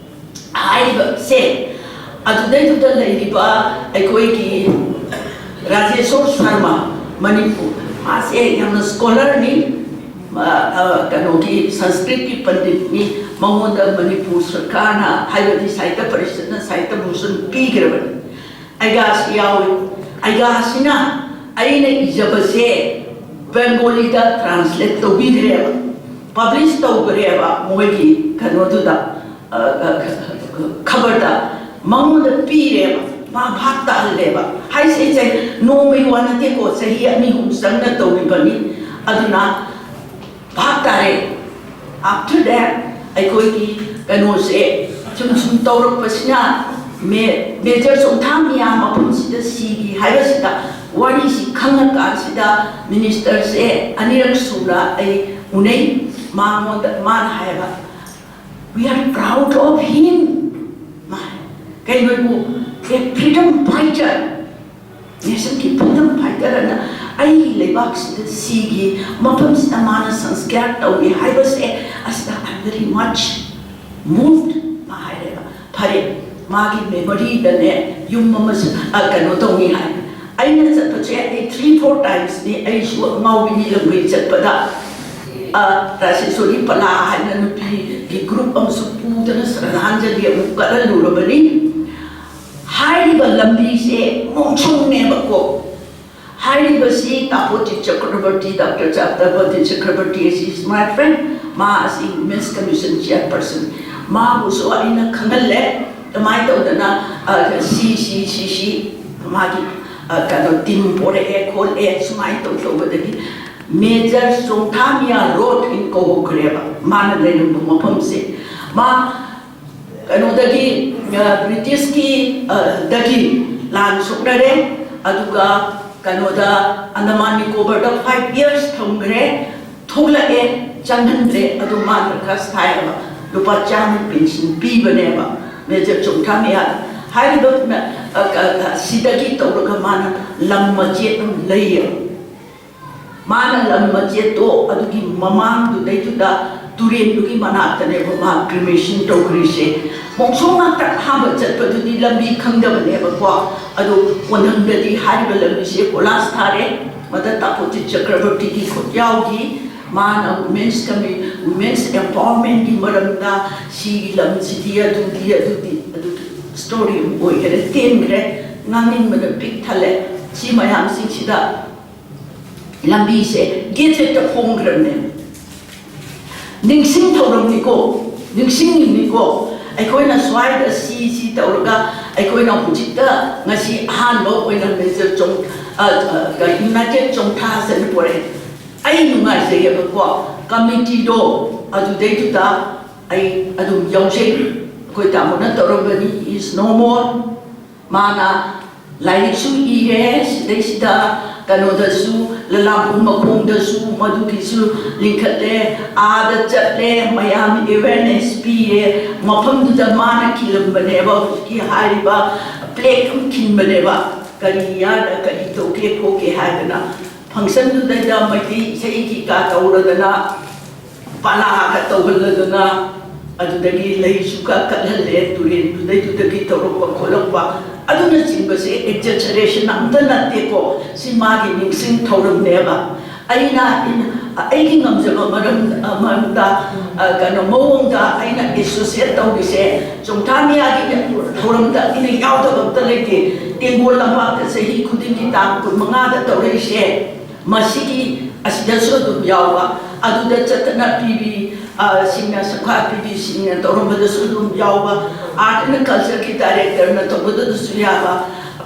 ꯍꯥꯏꯔꯤꯕꯁꯦ ꯑꯗꯨꯗꯩꯗꯨꯗ ꯂꯩꯔꯤꯕ ꯑꯩꯈꯣꯏꯒꯤ ꯔꯥꯖꯦꯁꯣꯔ ꯁꯔꯃ, ꯃꯅꯤꯄꯨꯔ, ꯃꯥꯁꯦ ꯌꯥꯝꯅ ꯁ꯭ꯀꯣꯂꯔꯅꯤ꯫ ꯑ, ꯑ, ꯀꯩꯅꯣꯒꯤ ꯁꯪꯁꯀ꯭ꯔꯤꯠꯀꯤ ꯄꯟꯗꯤꯠꯅꯤ꯫ ꯃꯉꯣꯟꯗ ꯃꯅꯤꯄꯨꯔ ꯁꯔꯀꯥꯔꯅ, ꯍꯥꯏꯕꯗꯤ ꯁꯥꯍꯤꯇ꯭ꯌ ꯄꯔꯤꯁꯠꯅ ꯁꯥꯍꯤꯇ꯭ꯌ ꯚꯨꯁꯟ ꯄꯤꯈ꯭ꯔꯕꯅꯤ꯫ ꯑꯩꯒꯥꯁꯤ ꯌꯥꯎꯏ꯫ ꯑꯩꯒꯥꯁꯤꯅ ꯑꯩꯅ ꯏꯖꯕꯁꯦ ꯕꯦꯡꯒꯣꯂꯤꯗ ꯇ꯭ꯔꯥꯟꯁꯂꯦꯠ ꯇꯧꯕꯤꯈ꯭ꯔꯦꯕ, ꯄꯕ꯭ꯂꯤꯁ ꯇꯧꯈ꯭ꯔꯦꯕ ꯃꯣꯏꯒꯤ ꯀꯩꯅꯣꯗꯨꯗ, ꯑ, ꯑ, ꯈꯕꯔꯗ ꯃꯉꯣꯟꯗ ꯄꯤꯔꯦꯕ, ꯃꯥ ꯚꯥꯞ ꯇꯥꯍꯜꯂꯦꯕ꯫ ꯍꯥꯏꯁꯦ ꯏꯆꯦ, ꯅꯣꯡꯃꯒꯤ ꯋꯥ ꯅꯠꯇꯦꯀꯣ, ꯆꯍꯤ ꯑꯅꯤ ꯑꯍꯨꯝ ꯆꯪꯅ ꯇꯧꯔꯤꯕꯅꯤ꯫ ꯑꯗꯨꯅ ꯚꯥꯞ ꯇꯥꯔꯦ꯫ After that ꯑꯩꯈꯣꯏꯒꯤ ꯀꯩꯅꯣꯁꯦ ꯁꯨꯝ ꯁꯨꯝ ꯇꯧꯔꯛꯄꯁꯤꯅ ꯃꯦ ꯃꯦꯖꯔ ꯆꯣꯡꯊꯥꯝ ꯃꯤꯌꯥꯝ ꯃꯐꯝꯁꯤꯗ ꯁꯤꯈꯤ ꯍꯥꯏꯕꯁꯤꯗ ꯋꯥꯔꯤꯁꯤ ꯈꯪꯉꯀꯥꯟꯁꯤꯗ ꯃꯤꯅꯤꯁꯇꯔꯁꯦ ꯑꯅꯤꯔꯛ ꯁꯨꯅ ꯑꯩ ꯎꯅꯩ꯫ ꯃꯉꯣꯟꯗ ꯃꯥꯅ ꯍꯥꯏꯕ, "We are proud of him." ꯃꯥ ꯀꯩꯅꯣꯕꯨ, "A freedom fighter, nationꯒꯤ freedom fighter ꯑꯅ ꯑꯩꯒꯤ ꯂꯩꯕꯥꯛꯁꯤꯗ ꯁꯤꯈꯤ, ꯃꯐꯝꯁꯤꯗ ꯃꯥꯅ ꯁꯪꯁꯀ꯭ꯌꯥꯔ ꯇꯧꯏ ꯍꯥꯏꯕꯁꯦ, ꯑꯁꯤꯗ I am very much moved." ꯃꯥ ꯍꯥꯏꯔꯦꯕ꯫ ꯐꯔꯦ, ꯃꯥꯒꯤ ꯃꯦꯃꯣꯔꯤꯗꯅꯦ ꯌꯨꯝ ꯑꯃꯁꯨ, ꯑ, ꯀꯩꯅꯣ ꯇꯧꯅꯤ ꯍꯥꯏ꯫ ꯑꯩꯅ ꯆꯠꯄꯁꯦ ꯑꯩ three four timesꯅꯤ ꯑꯩꯁꯨ ꯑꯉꯥꯎꯕꯤꯅꯤ ꯂꯝꯕꯤ ꯆꯠꯄꯗ꯫ ꯑ, ꯔꯥꯖꯦꯁꯣꯔꯤ ꯄꯂꯥ ꯍꯥꯏꯅ ꯅꯨꯄꯤꯒꯤ ꯒ꯭ꯔꯨꯞ ꯑꯃꯁꯨ ꯄꯨꯗꯅ ꯁ꯭ꯔꯗꯥꯟꯖꯂꯤ ꯑꯃꯨꯛ ꯀꯠꯍꯜꯂꯨꯔꯕꯅꯤ꯫ ꯍꯥꯏꯔꯤꯕ ꯂꯝꯕꯤꯁꯦ ꯃꯣꯡꯁꯣꯡꯅꯦꯕꯀꯣ꯫ ꯍꯥꯏꯔꯤꯕꯁꯤ ꯇꯥꯄꯣꯇꯤ ꯆꯀ꯭ꯔꯕꯔꯇꯤ, ꯗꯥꯛꯇꯔ ꯇꯥꯄꯣꯇꯤ ꯆꯀ꯭ꯔꯕꯔꯇꯤ ꯑꯁꯤ is my friend꯫ ꯃꯥ ꯑꯁꯤ Women's Commission chairperson꯫ ꯃꯥꯕꯨꯁꯨ ꯑꯩꯅ ꯈꯪꯍꯜꯂꯦ꯫ ꯀꯃꯥꯏꯅ ꯇꯧꯗꯅ, ꯑ, ꯁꯤ, ꯁꯤ, ꯁꯤ, ꯁꯤ ꯃꯥꯒꯤ, ꯑ, ꯀꯩꯅꯣ, ꯇꯤꯝ ꯄꯣꯔꯛꯑꯦ, ꯈꯣꯠꯂꯦ, ꯁꯨꯃꯥꯏꯅ ꯇꯧ ꯇꯧꯕꯗꯒꯤ ꯃꯦꯖꯔ ꯆꯣꯡꯊꯥꯃꯤꯌꯥ ꯔꯣꯗ ꯍꯥꯏꯅ ꯀꯧꯈ꯭ꯔꯦꯕ꯫ ꯃꯥꯅ ꯂꯩꯔꯝꯕ ꯃꯐꯝꯁꯦ꯫ ꯃꯥ ꯀꯩꯅꯣꯗꯒꯤ, ꯑ, ꯕ꯭ꯔꯤꯇꯤꯁꯀꯤ, ꯑ, ꯗꯒꯤ ꯂꯥꯟ ꯁꯣꯛꯅꯔꯦ, ꯑꯗꯨꯒ ꯀꯩꯅꯣꯗ ꯑꯟꯗꯃꯥꯟ ꯅꯤꯀꯣꯕꯔꯗ five years ꯊꯝꯈ꯭ꯔꯦ, ꯊꯣꯛꯂꯛꯑꯦ, ꯆꯪꯍꯟꯗ꯭ꯔꯦ꯫ ꯑꯗꯨ ꯃꯥ ꯗꯔꯈꯥꯁ ꯊꯥꯏꯑꯕ, ꯂꯨꯄꯥ ꯆꯥꯝꯃ ꯄꯦꯟꯁꯤꯟ ꯄꯤꯕꯅꯦꯕ ꯃꯦꯖꯔ ꯆꯣꯡꯊꯥꯃꯤꯌꯥꯗ꯫ ꯍꯥꯏꯔꯤꯕ ꯃ-, ꯑ, ꯑ, ꯑ, ꯁꯤꯗꯒꯤ ꯇꯧꯔꯒ ꯃꯥꯅ ꯂꯝ ꯃꯆꯦꯠ ꯑꯃ ꯂꯩꯌꯦꯕ꯫ ꯃꯥꯅ ꯂꯝ ꯃꯆꯦꯠꯇꯣ ꯑꯗꯨꯒꯤ ꯃꯃꯥꯡꯗꯨꯗꯩꯗꯨꯗ ꯇꯨꯔꯦꯟꯗꯨꯒꯤ ꯃꯅꯥꯛꯇꯅꯦꯕ ꯃꯥ ꯀ꯭ꯔꯤꯃꯦꯁꯟ ꯇꯧꯈ꯭ꯔꯤꯁꯦ꯫ ꯃꯣꯡꯁꯣꯡ ꯉꯥꯛꯇ ꯑꯍꯥꯟꯕ ꯆꯠꯄꯗꯨꯗꯤ ꯂꯝꯕꯤ ꯈꯪꯗꯕꯅꯦꯕꯀꯣ꯫ ꯑꯗꯨ ꯀꯣꯟꯊꯪꯗꯗꯤ ꯍꯥꯏꯔꯤꯕ ꯂꯝꯕꯤꯁꯦ ꯀꯣꯏꯂꯥꯁ ꯊꯥꯔꯦ꯫ ꯃꯗ ꯇꯥꯄꯣꯇꯤ ꯆꯀ꯭ꯔꯕꯔꯇꯤꯒꯤ ꯈꯨꯠ ꯌꯥꯎꯈꯤ꯫ ꯃꯥꯅ Women's Commi-, Women's Empowermentꯀꯤ ꯃꯔꯝꯗ ꯁꯤꯒꯤ ꯂꯝꯁꯤꯗꯤ ꯑꯗꯨꯗꯤ, ꯑꯗꯨꯗꯤ, ꯑꯗꯨꯒꯤ story ꯑꯃ ꯑꯣꯏꯈꯔꯦ, ꯇꯦꯟꯈ꯭ꯔꯦ, ꯉꯥꯡꯅꯤꯡꯕꯅ ꯄꯤꯛ ꯊꯜꯂꯦ꯫ ꯁꯤ ꯃꯌꯥꯝꯁꯤꯡꯁꯤꯗ ꯂꯝꯕꯤꯁꯦ ꯒꯦꯠ ꯍꯦꯛꯇ ꯍꯣꯡꯈ꯭ꯔꯕꯅꯦ꯫ ꯅꯤꯡꯁꯤꯡ ꯊꯧꯔꯝꯅꯤꯀꯣ, ꯅꯤꯡꯁꯤꯡꯅꯤꯡꯅꯤꯀꯣ꯫ ꯑꯩꯈꯣꯏꯅ ꯁ꯭ꯋꯥꯏꯗ ꯁꯤ ꯁꯤ ꯇꯧꯔꯒ ꯑꯩꯈꯣꯏꯅ ꯍꯧꯖꯤꯛꯇ ꯉꯁꯤ ꯑꯍꯥꯟꯕ ꯑꯣꯏꯅ ꯃꯦꯖꯔ ꯆꯣꯡ ꯌꯨꯅꯥꯏꯇꯦꯠ ꯆꯣꯡꯊꯥ ꯆꯠꯄ ꯄꯣꯔꯛꯑꯦ꯫ ꯑꯩ ꯅꯨꯡꯉꯥꯏꯖꯩꯌꯦꯕꯀꯣ, ꯀꯃꯤꯇꯤꯗꯣ ꯑꯗꯨꯗꯩꯗꯨꯗ ꯑꯩ ꯑꯗꯨꯝ ꯌꯥꯎꯖꯩ꯫ ꯑꯩꯈꯣꯏ ꯇꯥꯃꯣꯅ ꯇꯧꯔꯝꯕꯅꯤ, is no more꯫ ꯃꯥꯅ ꯂꯥꯏꯔꯤꯛꯁꯨ ꯏꯔꯦ, ꯁꯤꯗꯩꯁꯤꯗ ꯀꯩꯅꯣꯗꯁꯨ, ꯂꯂꯥꯝꯕꯨ ꯃꯈꯣꯡꯗꯁꯨ ꯃꯗꯨꯒꯤꯁꯨ ꯂꯤꯡꯈꯠꯂꯦ, ꯑꯥꯗ ꯆꯠꯂꯦ, ꯃꯌꯥꯝ ꯑꯦꯋꯦꯔꯅꯦꯁ ꯄꯤꯔꯦ, ꯃꯐꯝꯗꯨꯗ ꯃꯥꯅ ꯈꯤꯜꯂꯝꯕꯅꯦꯕ, ꯍꯧꯖꯤꯛꯀꯤ ꯍꯥꯏꯔꯤꯕ ꯄ꯭ꯂꯦꯛ ꯑꯃ ꯈꯤꯟꯕꯅꯦꯕ, ꯀꯔꯤ ꯌꯥꯗ ꯀꯔꯤ ꯇꯧꯒꯦ ꯈꯣꯠꯀꯦ ꯍꯥꯏꯗꯅ꯫ ꯐꯪꯁꯟꯗꯨꯗꯩꯗ ꯃꯩꯇꯩ ꯏꯁꯩ ꯀꯩꯀꯥ ꯇꯧꯔꯗꯅ, ꯄꯥꯂꯥꯒ ꯇꯧꯍꯜꯂꯗꯅ, ꯑꯗꯨꯗꯒꯤ ꯂꯩꯁꯨ ꯀ ꯀꯠꯍꯜꯂꯦ, ꯇꯨꯔꯦꯟꯗꯨꯗꯩꯗꯨꯗꯒꯤ ꯇꯧꯔꯛꯄ ꯈꯣꯠꯂꯛꯄ ꯑꯗꯨꯅꯆꯤꯡꯕꯁꯦ ꯑꯦꯛꯖꯦꯖꯔꯦꯁꯟ ꯑꯝꯇ ꯅꯠꯇꯦꯀꯣ꯫ ꯁꯤ ꯃꯥꯒꯤ ꯅꯤꯡꯁꯤꯡ ꯊꯧꯔꯝꯅꯦꯕ꯫ ꯑꯩꯅ ꯑꯩꯒꯤ ꯉꯝꯖꯕ ꯃꯔꯝ ꯃꯔꯝꯗ, ꯑ, ꯀꯩꯅꯣ ꯃꯑꯣꯡꯗ ꯑꯩꯅ ꯑꯦꯁꯣꯁꯤꯌꯦꯠ ꯇꯧꯔꯤꯁꯦ, ꯆꯣꯡꯊꯥ ꯃꯤꯌꯥꯒꯤ ꯊꯧꯔꯝꯗ ꯑꯩꯅ ꯌꯥꯎꯗꯕ ꯑꯝꯇ ꯂꯩꯇꯦ꯫ ꯇꯦꯡꯒꯣꯜ ꯂꯝꯄꯥꯛꯇ ꯆꯍꯤ ꯈꯨꯗꯤꯡꯒꯤ ꯇꯥꯡ ꯀꯨꯟꯃꯉꯥꯗ ꯇꯧꯔꯛꯏꯁꯦ, ꯃꯁꯤꯒꯤ ꯑꯁꯤꯗꯁꯨ ꯑꯗꯨꯝ ꯌꯥꯎꯕ, ꯑꯗꯨꯗ ꯆꯠꯇꯅ ꯄꯤꯕꯤ, ꯑ, ꯁꯤꯡꯅ, ꯁꯪꯈꯥ ꯄꯤꯕꯤꯁꯤꯡꯅ ꯇꯧꯔꯝꯕꯗꯁꯨ ꯑꯗꯨꯝ ꯌꯥꯎꯕ, ꯑꯥꯔꯠ ꯑꯦꯟ ꯀꯜꯆꯔꯒꯤ ꯗꯥꯏꯔꯦꯛꯇꯔꯅ ꯇꯧꯕꯗꯁꯨ ꯌꯥꯕ,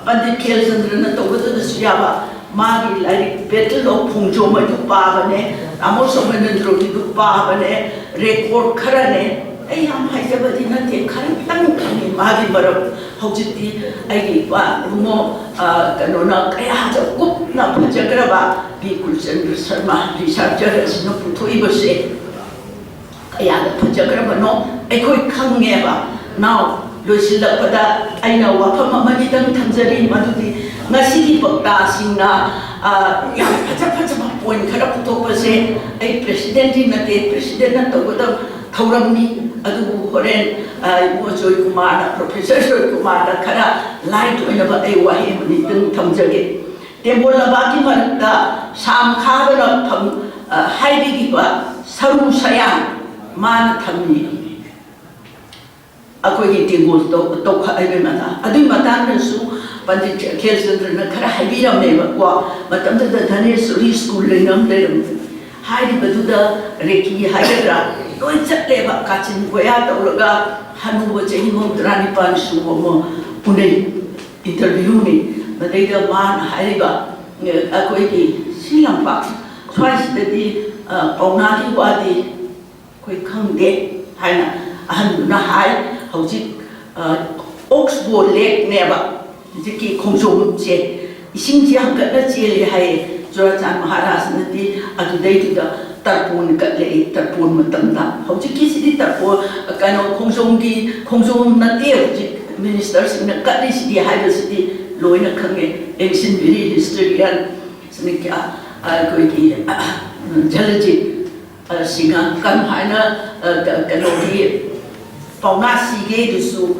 ꯄꯟꯗꯤꯠ ꯈꯦꯜꯆꯟꯗ꯭ꯔꯅ ꯇꯧꯕꯗꯁꯨ ꯌꯥꯕ꯫ ꯃꯥꯒꯤ ꯂꯥꯏꯔꯤꯛ ꯕꯦꯇꯜ ꯑꯣꯐ ꯈꯣꯡꯖꯣꯝ ꯑꯗꯨ ꯄꯥꯕꯅꯦ, ꯇꯥꯃꯣ ꯁꯣꯃꯦꯟꯗ꯭ꯔꯣꯒꯤꯗꯨ ꯄꯥꯕꯅꯦ, ꯔꯦꯀꯣꯔꯠ ꯈꯔꯅꯦ꯫ ꯑꯩ ꯌꯥꯝ ꯍꯥꯏꯖꯕꯗꯤ ꯅꯠꯇꯦ, ꯈꯔꯇꯪ ꯈꯪꯉꯤ ꯃꯥꯒꯤ ꯃꯔꯝ꯫ ꯍꯧꯖꯤꯛꯇꯤ ꯑꯩꯒꯤ ꯏꯄꯥ ꯏꯕꯨꯡꯉꯣ, ꯑ, ꯀꯩꯅꯣꯅ ꯀꯌꯥꯗ ꯀꯨꯞꯅ ꯐꯖꯈ꯭ꯔꯕ ꯕꯤ ꯀꯨꯜꯆꯟꯗ꯭ꯔ ꯁꯔꯃ ꯔꯤꯁꯥꯔꯆꯔ ꯑꯁꯤꯅ ꯄꯨꯊꯣꯛꯏꯕꯁꯦ ꯀꯌꯥꯗ ꯐꯖꯈ꯭ꯔꯕꯅꯣ ꯑꯩꯈꯣꯏ ꯈꯪꯉꯦꯕ꯫ ꯅꯥꯎ, ꯂꯣꯏꯁꯤꯜꯂꯛꯄꯗ ꯑꯩꯅ ꯋꯥꯐꯝ ꯑꯃꯅꯤꯗꯪ ꯊꯝꯖꯔꯤ, ꯃꯗꯨꯗꯤ ꯉꯁꯤꯒꯤ ꯄꯛꯇꯥꯁꯤꯡꯅ, ꯑ, ꯌꯥꯝ ꯐꯖ ꯐꯖꯕ ꯄꯣꯏꯟ ꯈꯔ ꯄꯨꯊꯣꯛꯄꯁꯦ ꯑꯩ ꯄ꯭ꯔꯦꯁꯤꯗꯦꯟꯠꯇꯤ ꯅꯠꯇꯦ, ꯄ꯭ꯔꯦꯁꯤꯗꯦꯟꯠꯅ ꯇꯧꯒꯗꯕ ꯊꯧꯔꯝꯅꯤ꯫ ꯑꯗꯨꯕꯨ ꯍꯣꯔꯦꯟ, ꯑ, ꯏꯕꯣ ꯖꯣꯏꯀꯨꯃꯥꯔꯅ, ꯄ꯭ꯔꯣꯐꯦꯁꯔ ꯖꯣꯏꯀꯨꯃꯥꯔꯅ ꯈꯔ ꯂꯥꯏꯠ ꯑꯣꯏꯅꯕ ꯑꯩ ꯋꯥꯍꯩ ꯑꯃꯅꯤꯗꯪ ꯊꯝꯖꯒꯦ꯫ ꯇꯦꯡꯒꯣꯜ ꯂꯝꯄꯥꯛꯀꯤ ꯃꯔꯛꯇ ꯁꯥꯝ ꯈꯥꯗꯅ ꯐꯝ-, ꯑ, ꯍꯥꯏꯕꯤꯈꯤꯕ ꯁꯔꯨ ꯁꯌꯥꯡ ꯃꯥꯅ ꯊꯝꯃꯤ꯫ ꯑꯩꯈꯣꯏꯒꯤ ꯇꯦꯡꯒꯣꯜ ꯇꯧ-, ꯇꯧꯈꯠ ꯍꯥꯏꯕꯒꯤ ꯃꯇꯥꯡ, ꯑꯗꯨꯒꯤ ꯃꯇꯥꯡꯗꯁꯨ ꯄꯟꯗꯤꯠ ꯈꯦꯜꯆꯟꯗ꯭ꯔꯅ ꯈꯔ ꯍꯥꯏꯕꯤꯔꯝꯃꯦꯕꯀꯣ꯫ ꯃꯇꯝꯗꯨꯗ ꯙꯅꯦꯁꯣꯔꯤ ꯁ꯭ꯀꯨꯜ ꯂꯩꯅ ꯑꯃ ꯂꯩꯔꯝꯃꯦ꯫ ꯍꯥꯏꯔꯤꯕꯗꯨꯗ ꯔꯦꯀꯤ ꯍꯥꯏꯒꯗ꯭ꯔꯥ, ꯂꯣꯏ ꯆꯠꯂꯦꯕ, ꯀꯥꯆꯤꯟ ꯀꯣꯌꯥ ꯇꯧꯔꯒ ꯍꯅꯨꯕ ꯆꯍꯤ ꯃꯧꯗ꯭ꯔꯥ ꯅꯤꯄꯥꯟ ꯁꯨꯕ ꯑꯃ ꯎꯅꯩ, ꯏꯟꯇꯔꯚ꯭ꯌꯨꯅꯤ꯫ ꯃꯗꯩꯗ ꯃꯥꯅ ꯍꯥꯏꯔꯤꯕ, ꯑꯩꯈꯣꯏꯒꯤ ꯁꯤ ꯂꯝꯄꯥꯛ ꯁ꯭ꯋꯥꯏꯁꯤꯗꯗꯤ ꯄꯥꯎꯅꯥꯒꯤ ꯋꯥꯗꯤ ꯑꯩꯈꯣꯏ ꯈꯪꯗꯦ ꯍꯥꯏꯅ ꯑꯍꯟꯗꯨꯅ ꯍꯥꯏ꯫ ꯍꯧꯖꯤꯛ ꯑꯣꯛꯁꯕꯣ ꯂꯦꯛꯅꯦꯕ ꯍꯧꯖꯤꯛꯀꯤ ꯈꯣꯡꯖꯣꯝꯁꯦ, ꯏꯁꯤꯡꯁꯦ ꯌꯥꯝ ꯀꯟꯅ ꯆꯦꯜꯂꯦ ꯍꯥꯏꯌꯦ꯫ ꯆꯨꯔꯥꯆꯥꯟ ꯃꯍꯥꯔꯥꯖꯅꯗꯤ ꯑꯗꯨꯗꯩꯗꯨꯗ ꯇꯔꯄꯣꯟ ꯀꯠꯂꯛꯏ꯫ ꯇꯔꯄꯣꯟ ꯃꯇꯝꯗ ꯍꯧꯖꯤꯛꯀꯤꯁꯤꯗꯤ ꯇꯔꯄꯣꯟ, ꯀꯩꯅꯣ, ꯈꯣꯡꯖꯣꯝꯒꯤ, ꯈꯣꯡꯖꯣꯝ ꯅꯠꯇꯦ ꯍꯧꯖꯤꯛ ꯃꯤꯅꯤꯁꯇꯔꯁꯤꯡꯅ ꯀꯠꯂꯤꯁꯤꯗꯤ ꯍꯥꯏꯕꯁꯤꯗꯤ ꯂꯣꯏꯅ ꯈꯪꯉꯦ꯫ ꯑꯦꯟꯁꯤꯟ ꯚꯦꯂꯤ ꯍꯤꯁꯇꯣꯔꯤꯌꯟꯁꯤꯡꯅ ꯑꯩꯈꯣꯏꯒꯤ ꯖꯂꯖꯤꯠ ꯁꯤꯡꯍ ꯀꯔꯝꯍꯥꯏꯅ ꯀꯩꯅꯣꯒꯤ ꯄꯥꯎꯅꯥ ꯁꯤꯒꯦꯗꯨꯁꯨ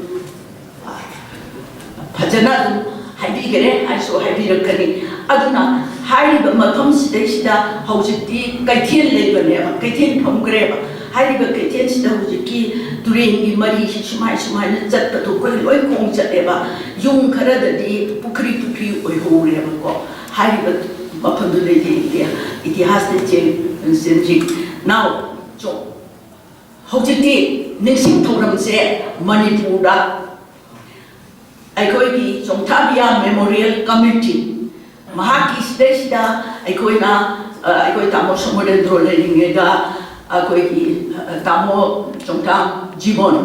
ꯐꯖꯅ ꯑꯗꯨꯝ ꯍꯥꯏꯕꯤꯈꯔꯦ ꯍꯥꯏꯁꯨ ꯍꯥꯏꯕꯤꯔꯛꯀꯅꯤ꯫ ꯑꯗꯨꯅ ꯍꯥꯏꯔꯤꯕ ꯃꯐꯝꯁꯤꯗꯩꯁꯤꯗ ꯍꯧꯖꯤꯛꯇꯤ ꯀꯩꯊꯦꯜ ꯂꯩꯕꯅꯦꯕ, ꯀꯩꯊꯦꯜ ꯐꯝꯈ꯭ꯔꯦꯕ꯫ ꯍꯥꯏꯔꯤꯕ ꯀꯩꯊꯦꯜꯁꯤꯗ ꯍꯧꯖꯤꯛꯀꯤ ꯇꯨꯔꯦꯟꯒꯤ ꯃꯔꯤꯁꯤ ꯁꯨꯃꯥꯏ ꯁꯨꯃꯥꯏꯅ ꯆꯠꯄꯗꯣ ꯑꯩꯈꯣꯏ ꯂꯣꯏ ꯈꯣꯡ ꯆꯠꯂꯦꯕ꯫ ꯌꯨꯝ ꯈꯔꯗꯗꯤ ꯄꯨꯈ꯭ꯔꯤ ꯄꯨꯈ꯭ꯔꯤ ꯑꯣꯏꯍꯧꯔꯦꯕꯀꯣ꯫ ꯍꯥꯏꯔꯤꯕ ꯃꯐꯝꯗꯨꯗꯩꯗꯤ ꯏꯇꯤꯍꯥꯁꯇ ꯆꯦꯟ ꯆꯦꯟꯖꯤꯡ ꯅꯥꯎ ꯍꯧꯖꯤꯛꯇꯤ ꯅꯤꯡꯁꯤꯡ ꯊꯧꯔꯝꯁꯦ ꯃꯅꯤꯄꯨꯔꯗ ꯑꯩꯈꯣꯏꯒꯤ ꯆꯣꯡꯊꯥꯕꯤꯌꯥ ꯃꯦꯃꯣꯔꯤꯌꯦꯜ ꯀꯃꯤꯇꯤ, ꯃꯍꯥꯛꯀꯤ ꯁꯤꯗꯩꯁꯤꯗ ꯑꯩꯈꯣꯏꯅ, ꯑꯩꯈꯣꯏ ꯇꯥꯃꯣ ꯁꯃꯨꯔꯦꯟꯗ꯭ꯔꯣ ꯂꯩꯔꯤꯉꯩꯗ ꯑꯩꯈꯣꯏꯒꯤ ꯇꯥꯃꯣ ꯆꯣꯡꯊꯥꯝ ꯖꯤꯕꯣꯟ,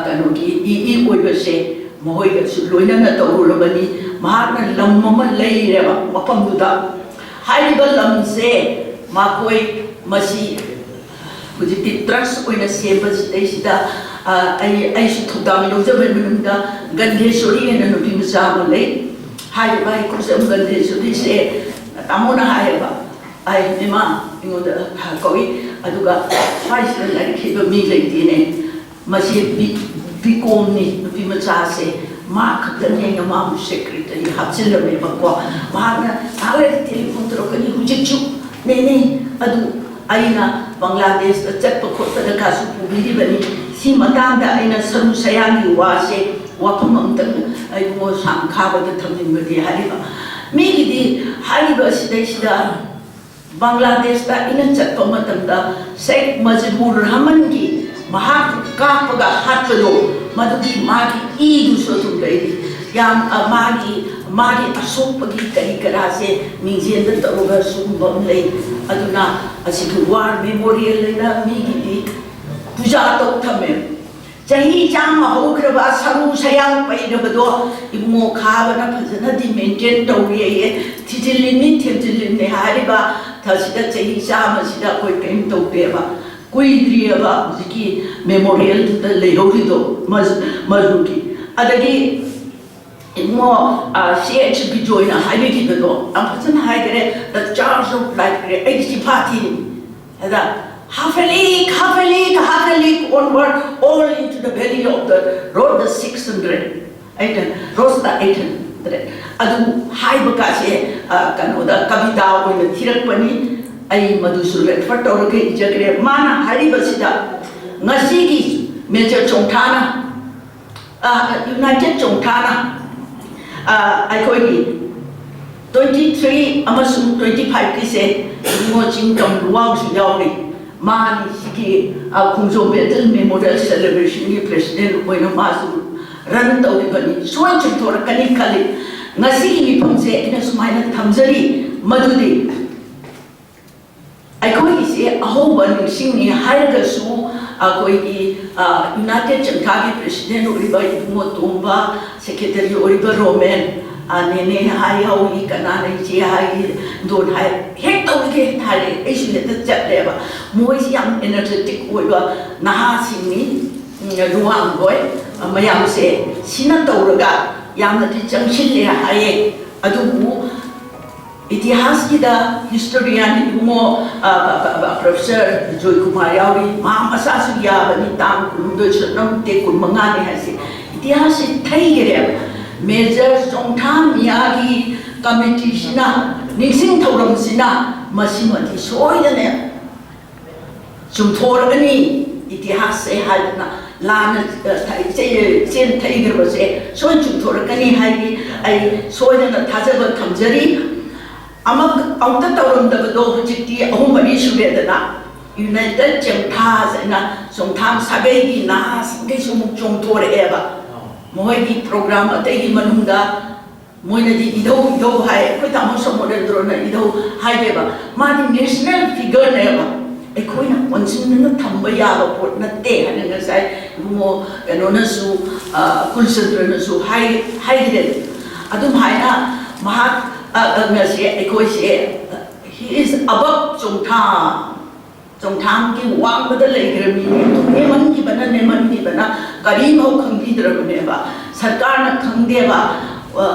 ꯀꯩꯅꯣꯒꯤ ꯏ ꯏ ꯑꯣꯏꯕꯁꯦ ꯃꯈꯣꯏꯒꯁꯨ ꯂꯣꯏꯅꯅ ꯇꯧꯔꯨꯔꯕꯅꯤ꯫ ꯃꯍꯥꯛꯅ ꯂꯝ ꯑꯃ ꯂꯩꯔꯦꯕ ꯃꯐꯝꯗꯨꯗ꯫ ꯍꯥꯏꯔꯤꯕ ꯂꯝꯁꯦ ꯃꯈꯣꯏ ꯃꯁꯤ ꯍꯧꯖꯤꯛꯇꯤ ꯇ꯭ꯔꯁ ꯑꯣꯏꯅ ꯁꯦꯝꯕꯁꯤꯗꯩꯁꯤꯗ ꯑꯩ ꯑꯩꯁꯨ ꯊꯧꯗꯥꯡ ꯂꯧꯖꯕꯒꯤ ꯃꯅꯨꯡꯗ ꯒꯟꯙꯦꯁꯣꯔꯤ ꯍꯥꯏꯅ ꯅꯨꯄꯤ ꯃꯆꯥ ꯑꯃ ꯂꯩ꯫ ꯍꯥꯏꯔꯤꯕ ꯍꯩꯀꯨꯁꯝ ꯒꯟꯙꯦꯁꯣꯔꯤꯁꯦ ꯇꯥꯃꯣꯅ ꯍꯥꯏꯌꯦꯕ, ꯑꯩ ꯏꯃꯥ ꯑꯩꯉꯣꯟꯗ ꯀꯧꯏ꯫ ꯑꯗꯨꯒ ꯁ꯭ꯋꯥꯏꯁꯤꯗ ꯂꯥꯏꯔꯤꯛ ꯍꯩꯕ ꯃꯤ ꯂꯩꯇꯦꯅꯦ꯫ ꯃꯁꯤ ꯕꯤ ꯀꯣꯝꯅꯤ ꯅꯨꯄꯤ ꯃꯆꯥꯁꯦ꯫ ꯃꯥ ꯈꯛꯇꯅꯦ ꯑꯩꯅ ꯃꯥꯕꯨ ꯁꯦꯀ꯭ꯔꯦꯇꯔꯤ ꯍꯥꯞꯆꯤꯜꯂꯝꯃꯦꯕꯀꯣ꯫ ꯃꯍꯥꯛꯅ ꯉꯥꯏꯍꯥꯛ ꯂꯩꯔꯗꯤ ꯇꯦꯂꯤꯐꯣꯟ ꯇꯧꯔꯛꯀꯅꯤ꯫ ꯍꯧꯖꯤꯛꯁꯨ ꯅꯦꯅꯦ ꯑꯗꯨ ꯑꯩꯅ ꯕꯪꯒ꯭ꯂꯥꯗꯦꯁꯇ ꯆꯠꯄ ꯈꯣꯠꯄꯗ ꯀꯥꯁꯨ ꯄꯨꯕꯤꯔꯤꯕꯅꯤ꯫ ꯁꯤ ꯃꯇꯥꯡꯗ ꯑꯩꯅ ꯁꯔꯨ ꯁꯌꯥꯡꯒꯤ ꯋꯥꯁꯦ ꯋꯥꯐꯝ ꯑꯃꯇꯪ ꯑꯩꯕꯨ ꯁꯥꯡ ꯈꯥꯕꯗ ꯊꯝꯅꯤꯡꯕꯗꯤ ꯍꯥꯏꯔꯤꯕ ꯃꯤꯒꯤꯗꯤ ꯍꯥꯏꯔꯤꯕ ꯑꯁꯤꯗꯩꯁꯤꯗ ꯕꯪꯒ꯭ꯂꯥꯗꯦꯁꯇ ꯑꯩꯅ ꯆꯠꯄ ꯃꯇꯝꯗ ꯁꯦꯈ ꯃꯖꯤꯕꯨꯔ ꯔꯍꯃꯟꯒꯤ ꯃꯍꯥꯛ ꯀꯥꯞꯄꯒ ꯍꯥꯠꯄꯗꯣ, ꯃꯗꯨꯒꯤ ꯃꯥꯒꯤ ꯏꯗꯨꯁꯨ ꯑꯗꯨꯝ ꯂꯩꯔꯤ꯫ ꯌꯥꯝ, ꯑ, ꯃꯥꯒꯤ, ꯃꯥꯒꯤ ꯑꯁꯣꯛꯄꯒꯤ ꯀꯔꯤ ꯀꯔꯥꯁꯦ ꯃꯤꯡꯖꯦꯜꯗ ꯇꯧꯔꯒ ꯁꯤꯒꯨꯝꯕ ꯑꯃ ꯂꯩ꯫ ꯑꯗꯨꯅ ꯑꯁꯤꯒꯤ ꯋꯥꯔ ꯃꯦꯃꯣꯔꯤꯌꯦꯜ ꯍꯥꯏꯅ ꯃꯤꯒꯤꯗꯤ ꯄꯨꯖꯥ ꯇꯧ ꯊꯝꯃꯦ꯫ ꯆꯍꯤ ꯆꯥꯝꯃ ꯍꯧꯈ꯭ꯔꯕ ꯁꯔꯨ ꯁꯌꯥꯡ ꯄꯩꯔꯕꯗꯣ ꯏꯕꯨꯡꯉꯣ ꯈꯥꯕꯅ ꯐꯖꯅꯗꯤ ꯃꯦꯟꯇꯦꯟ ꯇꯧꯔꯤ ꯑꯩꯌꯦ꯫ ꯊꯤꯖꯤꯜꯂꯤꯅꯤ, ꯊꯦꯝꯖꯤꯜꯂꯤꯅꯤ ꯍꯥꯏꯔꯤꯕ ꯊꯁꯤꯗ ꯆꯍꯤ ꯆꯥꯝꯃꯁꯤꯗ ꯑꯩꯈꯣꯏ ꯀꯔꯤꯝ ꯇꯧꯗꯦꯕ꯫ ꯀꯨꯏꯗ꯭ꯔꯤꯑꯕ ꯍꯧꯖꯤꯛꯀꯤ ꯃꯦꯃꯣꯔꯤꯌꯦꯜꯗꯨꯗ ꯂꯩꯍꯧꯔꯤꯗꯣ ꯃ-, ꯃꯗꯨꯒꯤ꯫ ꯑꯗꯒꯤ ꯏꯕꯨꯡꯉꯣ, ꯑ, ꯁꯤ ꯑꯩꯆ ꯕꯤꯖꯣꯏꯅ ꯍꯥꯏꯕꯤꯈꯤꯕꯗꯣ ꯌꯥꯝ ꯐꯖꯅ ꯍꯥꯏꯈꯔꯦ, "The Charge of Life." ꯑꯩꯒꯤ ꯆꯤꯐꯥ ꯊꯤꯔꯤꯅꯤ꯫ ꯑꯗ, "Half a league, half a league, half a league onward, all into the valley of the road, the six hundred." ꯑꯩꯅ, "Road the eight hundred." ꯑꯗꯨ ꯍꯥꯏꯕ ꯀꯥꯁꯦ, ꯑ, ꯀꯩꯅꯣꯗ ꯀꯕꯤꯇꯥ ꯑꯣꯏꯅ ꯊꯤꯔꯛꯄꯅꯤ꯫ ꯑꯩ ꯃꯗꯨꯁꯨ ꯔꯦꯐꯔ ꯇꯧꯔꯒ ꯏꯖꯈ꯭ꯔꯦ꯫ ꯃꯥꯅ ꯍꯥꯏꯔꯤꯕꯁꯤꯗ ꯉꯁꯤꯒꯤ ꯃꯦꯖꯔ ꯆꯣꯡꯊꯥꯅ, ꯑ, ꯌꯨꯅꯥꯏꯇꯦꯠ ꯆꯣꯡꯊꯥꯅ, ꯑ, ꯑꯩꯈꯣꯏꯒꯤ ꯇ꯭ꯋꯦꯟꯇꯤ ꯊ꯭ꯔꯤ ꯑꯃꯁꯨꯡ ꯇ꯭ꯋꯦꯟꯇꯤ ꯐꯥꯏꯚꯀꯤꯁꯦ ꯏꯕꯨꯡꯉꯣ ꯆꯤꯡ ꯀꯝ ꯂꯨꯋꯥꯡꯁꯨ ꯌꯥꯎꯔꯤ꯫ ꯃꯥꯅꯤ ꯁꯤꯒꯤ, ꯑ, ꯈꯣꯡꯖꯣꯝ ꯕꯦꯇꯜ ꯃꯦꯃꯣꯔꯤꯌꯦꯜ ꯁꯦꯂꯦꯕ꯭ꯔꯦꯁꯟꯒꯤ ꯄ꯭ꯔꯦꯁꯤꯗꯦꯟ ꯑꯣꯏꯅ ꯃꯥꯁꯨ ꯔꯟ ꯇꯧꯈꯤꯕꯅꯤ꯫ ꯁꯣꯏ ꯆꯨꯝꯊꯣꯔꯛꯀꯅꯤ ꯈꯜꯂꯤ꯫ ꯉꯁꯤꯒꯤ ꯃꯤꯐꯝꯁꯦ ꯑꯩꯅ ꯁꯨꯃꯥꯏꯅ ꯊꯝꯖꯔꯤ, ꯃꯗꯨꯗꯤ ꯑꯩꯈꯣꯏꯒꯤꯁꯦ ꯑꯍꯧꯕ ꯅꯤꯡꯁꯤꯡꯉꯤ ꯍꯥꯏꯔꯒꯁꯨ, ꯑꯩꯈꯣꯏꯒꯤ, ꯑ, ꯌꯨꯅꯥꯏꯇꯦꯠ ꯆꯪꯊꯥꯒꯤ ꯄ꯭ꯔꯦꯁꯤꯗꯦꯟ ꯑꯣꯏꯔꯤꯕ ꯏꯕꯨꯡꯉꯣ ꯇꯣꯝꯕ, ꯁꯦꯀ꯭ꯔꯦꯇꯔꯤ ꯑꯣꯏꯔꯤꯕ ꯔꯣꯃꯦꯟ, ꯑ, ꯅꯦꯅꯦ ꯍꯥꯏ ꯍꯧꯏ, ꯀꯅꯥꯅ ꯏꯆꯦ ꯍꯥꯏꯒꯤ, ꯗꯣꯟ ꯍꯥꯏ, ꯍꯦꯛ ꯇꯧꯔꯤꯒꯦ ꯍꯦꯛꯇ ꯍꯥꯏꯔꯛꯑꯦ꯫ ꯑꯩꯁꯨ ꯍꯦꯛꯇ ꯆꯠꯂꯦꯕ꯫ ꯃꯣꯏꯁꯤ ꯌꯥꯝ ꯑꯦꯅꯔꯖꯦꯇꯤꯛ ꯑꯣꯏꯕ ꯅꯍꯥꯁꯤꯡꯅꯤ, ꯎꯝ, ꯂꯨꯋꯥꯡꯈꯣꯏ, ꯑ, ꯃꯌꯥꯝꯁꯦ ꯁꯤꯅ ꯇꯧꯔꯒ ꯌꯥꯝꯅꯗꯤ ꯆꯪꯁꯤꯜꯂꯦ ꯍꯥꯏꯌꯦ꯫ ꯑꯗꯨꯕꯨ ꯏꯇꯤꯍꯥꯁꯀꯤꯗ ꯍꯤꯁꯇꯣꯔꯤꯌꯥꯟ ꯏꯕꯨꯡꯉꯣ, ꯑ, ꯑ, ꯑ, ꯄ꯭ꯔꯣꯐꯦꯁꯔ ꯖꯣꯏꯀꯨꯃꯥꯔ ꯌꯥꯎꯔꯤ, ꯃꯍꯥꯛ ꯃꯁꯥꯁꯨ ꯌꯥꯕꯅꯤ, ꯇꯥꯡ ꯀꯨꯟꯍꯨꯝꯗꯣꯏ ꯁꯨꯞꯅ ꯅꯠꯇꯦ, ꯀꯨꯟꯃꯉꯥꯅꯤ ꯍꯥꯏꯁꯦ꯫ ꯏꯇꯤꯍꯥꯁꯁꯤ ꯊꯩꯈꯔꯦꯕ꯫ ꯃꯦꯖꯔ ꯆꯣꯡꯊꯥ ꯃꯤꯌꯥꯒꯤ ꯀꯃꯤꯇꯤꯁꯤꯅ, ꯅꯤꯡꯁꯤꯡ ꯊꯧꯔꯝꯁꯤꯅ ꯃꯁꯤꯃꯗꯤ ꯁꯣꯏꯗꯅ ꯆꯨꯝꯊꯣꯔꯛꯀꯅꯤ, ꯏꯇꯤꯍꯥꯁꯁꯦ ꯍꯥꯏꯗꯅ ꯂꯥꯟꯅ, ꯑ, ꯊ-, ꯆꯦ-, ꯆꯦꯟ ꯊꯩꯈ꯭ꯔꯕꯁꯦ ꯁꯣꯏ ꯆꯨꯝꯊꯣꯔꯛꯀꯅꯤ ꯍꯥꯏꯗꯤ ꯑꯩ ꯁꯣꯏꯗꯅ ꯊꯥꯖꯕ ꯊꯝꯖꯔꯤ꯫ ꯑꯃ-, ꯑꯃꯨꯛꯇ ꯇꯧꯔꯝꯗꯕꯗꯣ ꯍꯧꯖꯤꯛꯇꯤ ꯑꯍꯨꯝ ꯃꯔꯤ ꯁꯨꯔꯦꯗꯅ꯫ United Chengthas ꯍꯥꯏꯅ ꯆꯣꯡꯊꯥꯝ ꯁꯥꯒꯩꯒꯤ ꯅꯍꯥꯁꯤꯡꯈꯩꯁꯨ ꯑꯃꯨꯛ ꯆꯣꯡꯊꯣꯔꯛꯑꯦꯕ꯫ ꯃꯈꯣꯏꯒꯤ program ꯑꯇꯩꯒꯤ ꯃꯅꯨꯡꯗ ꯃꯣꯏꯅꯗꯤ ꯏꯙꯧ ꯏꯙꯧ ꯍꯥꯏ, ꯑꯩꯈꯣꯏ ꯇꯥꯃꯣ ꯁꯣꯃꯣꯔꯦꯟꯗ꯭ꯔꯣꯅ ꯏꯙꯧ ꯍꯥꯏꯗꯦꯕ꯫ ꯃꯥꯗꯤ national figureꯅꯦꯕ꯫ ꯑꯩꯈꯣꯏꯅ ꯀꯣꯟꯁꯤꯟꯗꯨꯅ ꯊꯝꯕ ꯌꯥꯕ ꯄꯣꯠ ꯅꯠꯇꯦ ꯍꯥꯏꯅ ꯉꯁꯥꯏ ꯏꯕꯨꯡꯉꯣ ꯀꯩꯅꯣꯅꯁꯨ, ꯑ, ꯀꯨꯜꯆꯟꯗ꯭ꯔꯅꯁꯨ ꯍꯥꯏ-, ꯍꯥꯏꯈ꯭ꯔꯦ꯫ ꯑꯗꯨꯝ ꯍꯥꯏꯅ ꯃꯍꯥꯛ, ꯑ, ꯑ, ꯉꯁꯤ ꯑꯩꯈꯣꯏꯁꯦ, he is above ꯆꯣꯡꯊꯥꯝ꯫ ꯆꯣꯡꯊꯥꯝꯒꯤ ꯋꯥꯡꯃꯗ ꯂꯩꯈ꯭ꯔꯕ ꯃꯤꯅꯤ꯫ ꯑꯗꯨ ꯅꯦꯝꯍꯟꯈꯤꯕꯅ, ꯅꯦꯝꯍꯟꯈꯤꯕꯅ ꯀꯔꯤꯐꯥꯎ ꯈꯪꯕꯤꯗ꯭ꯔꯕꯅꯦꯕ꯫ ꯁꯔꯀꯥꯔꯅ ꯈꯪꯗꯦꯕ꯫ ꯑ,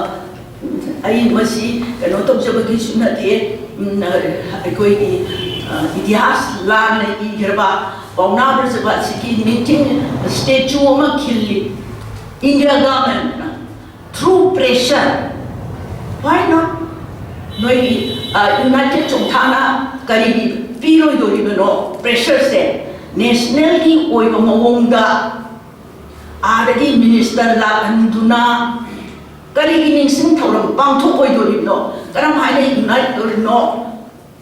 ꯑꯩ ꯃꯁꯤ ꯀꯩꯅꯣ ꯇꯧꯖꯕꯒꯤꯁꯨ ꯅꯠꯇꯦ꯫ ꯎꯝ, ꯑꯩꯈꯣꯏꯒꯤ, ꯑ, ꯏꯇꯤꯍꯥꯁ ꯂꯥꯟꯅ ꯏꯈ꯭ꯔꯕ ꯄꯥꯎꯅꯥ ꯕ꯭ꯔꯖꯕꯥꯁꯤꯒꯤ ꯅꯤꯡꯁꯤꯡ statue ꯑꯃ ꯈꯤꯜꯂꯤ꯫ India governmentꯅ through pressure, why not? ꯅꯣꯏꯒꯤ, ꯑ, United ꯆꯣꯡꯊꯥꯅ ꯀꯔꯤꯒꯤ ꯄꯤꯔꯣꯏꯗꯣꯔꯤꯕꯅꯣ pressureꯁꯦ? Nationalꯒꯤ ꯑꯣꯏꯕ ꯃꯑꯣꯡꯗ ꯑꯥꯗꯒꯤ minister ꯂꯥꯛꯍꯟꯗꯨꯅ ꯀꯔꯤꯒꯤ ꯅꯤꯡꯁꯤꯡ ꯊꯧꯔꯝ ꯄꯥꯡꯊꯣꯛꯑꯣꯏꯗꯣꯔꯤꯕꯅꯣ? ꯀꯔꯝ ꯍꯥꯏꯅ unite ꯇꯧꯔꯤꯕꯅꯣ?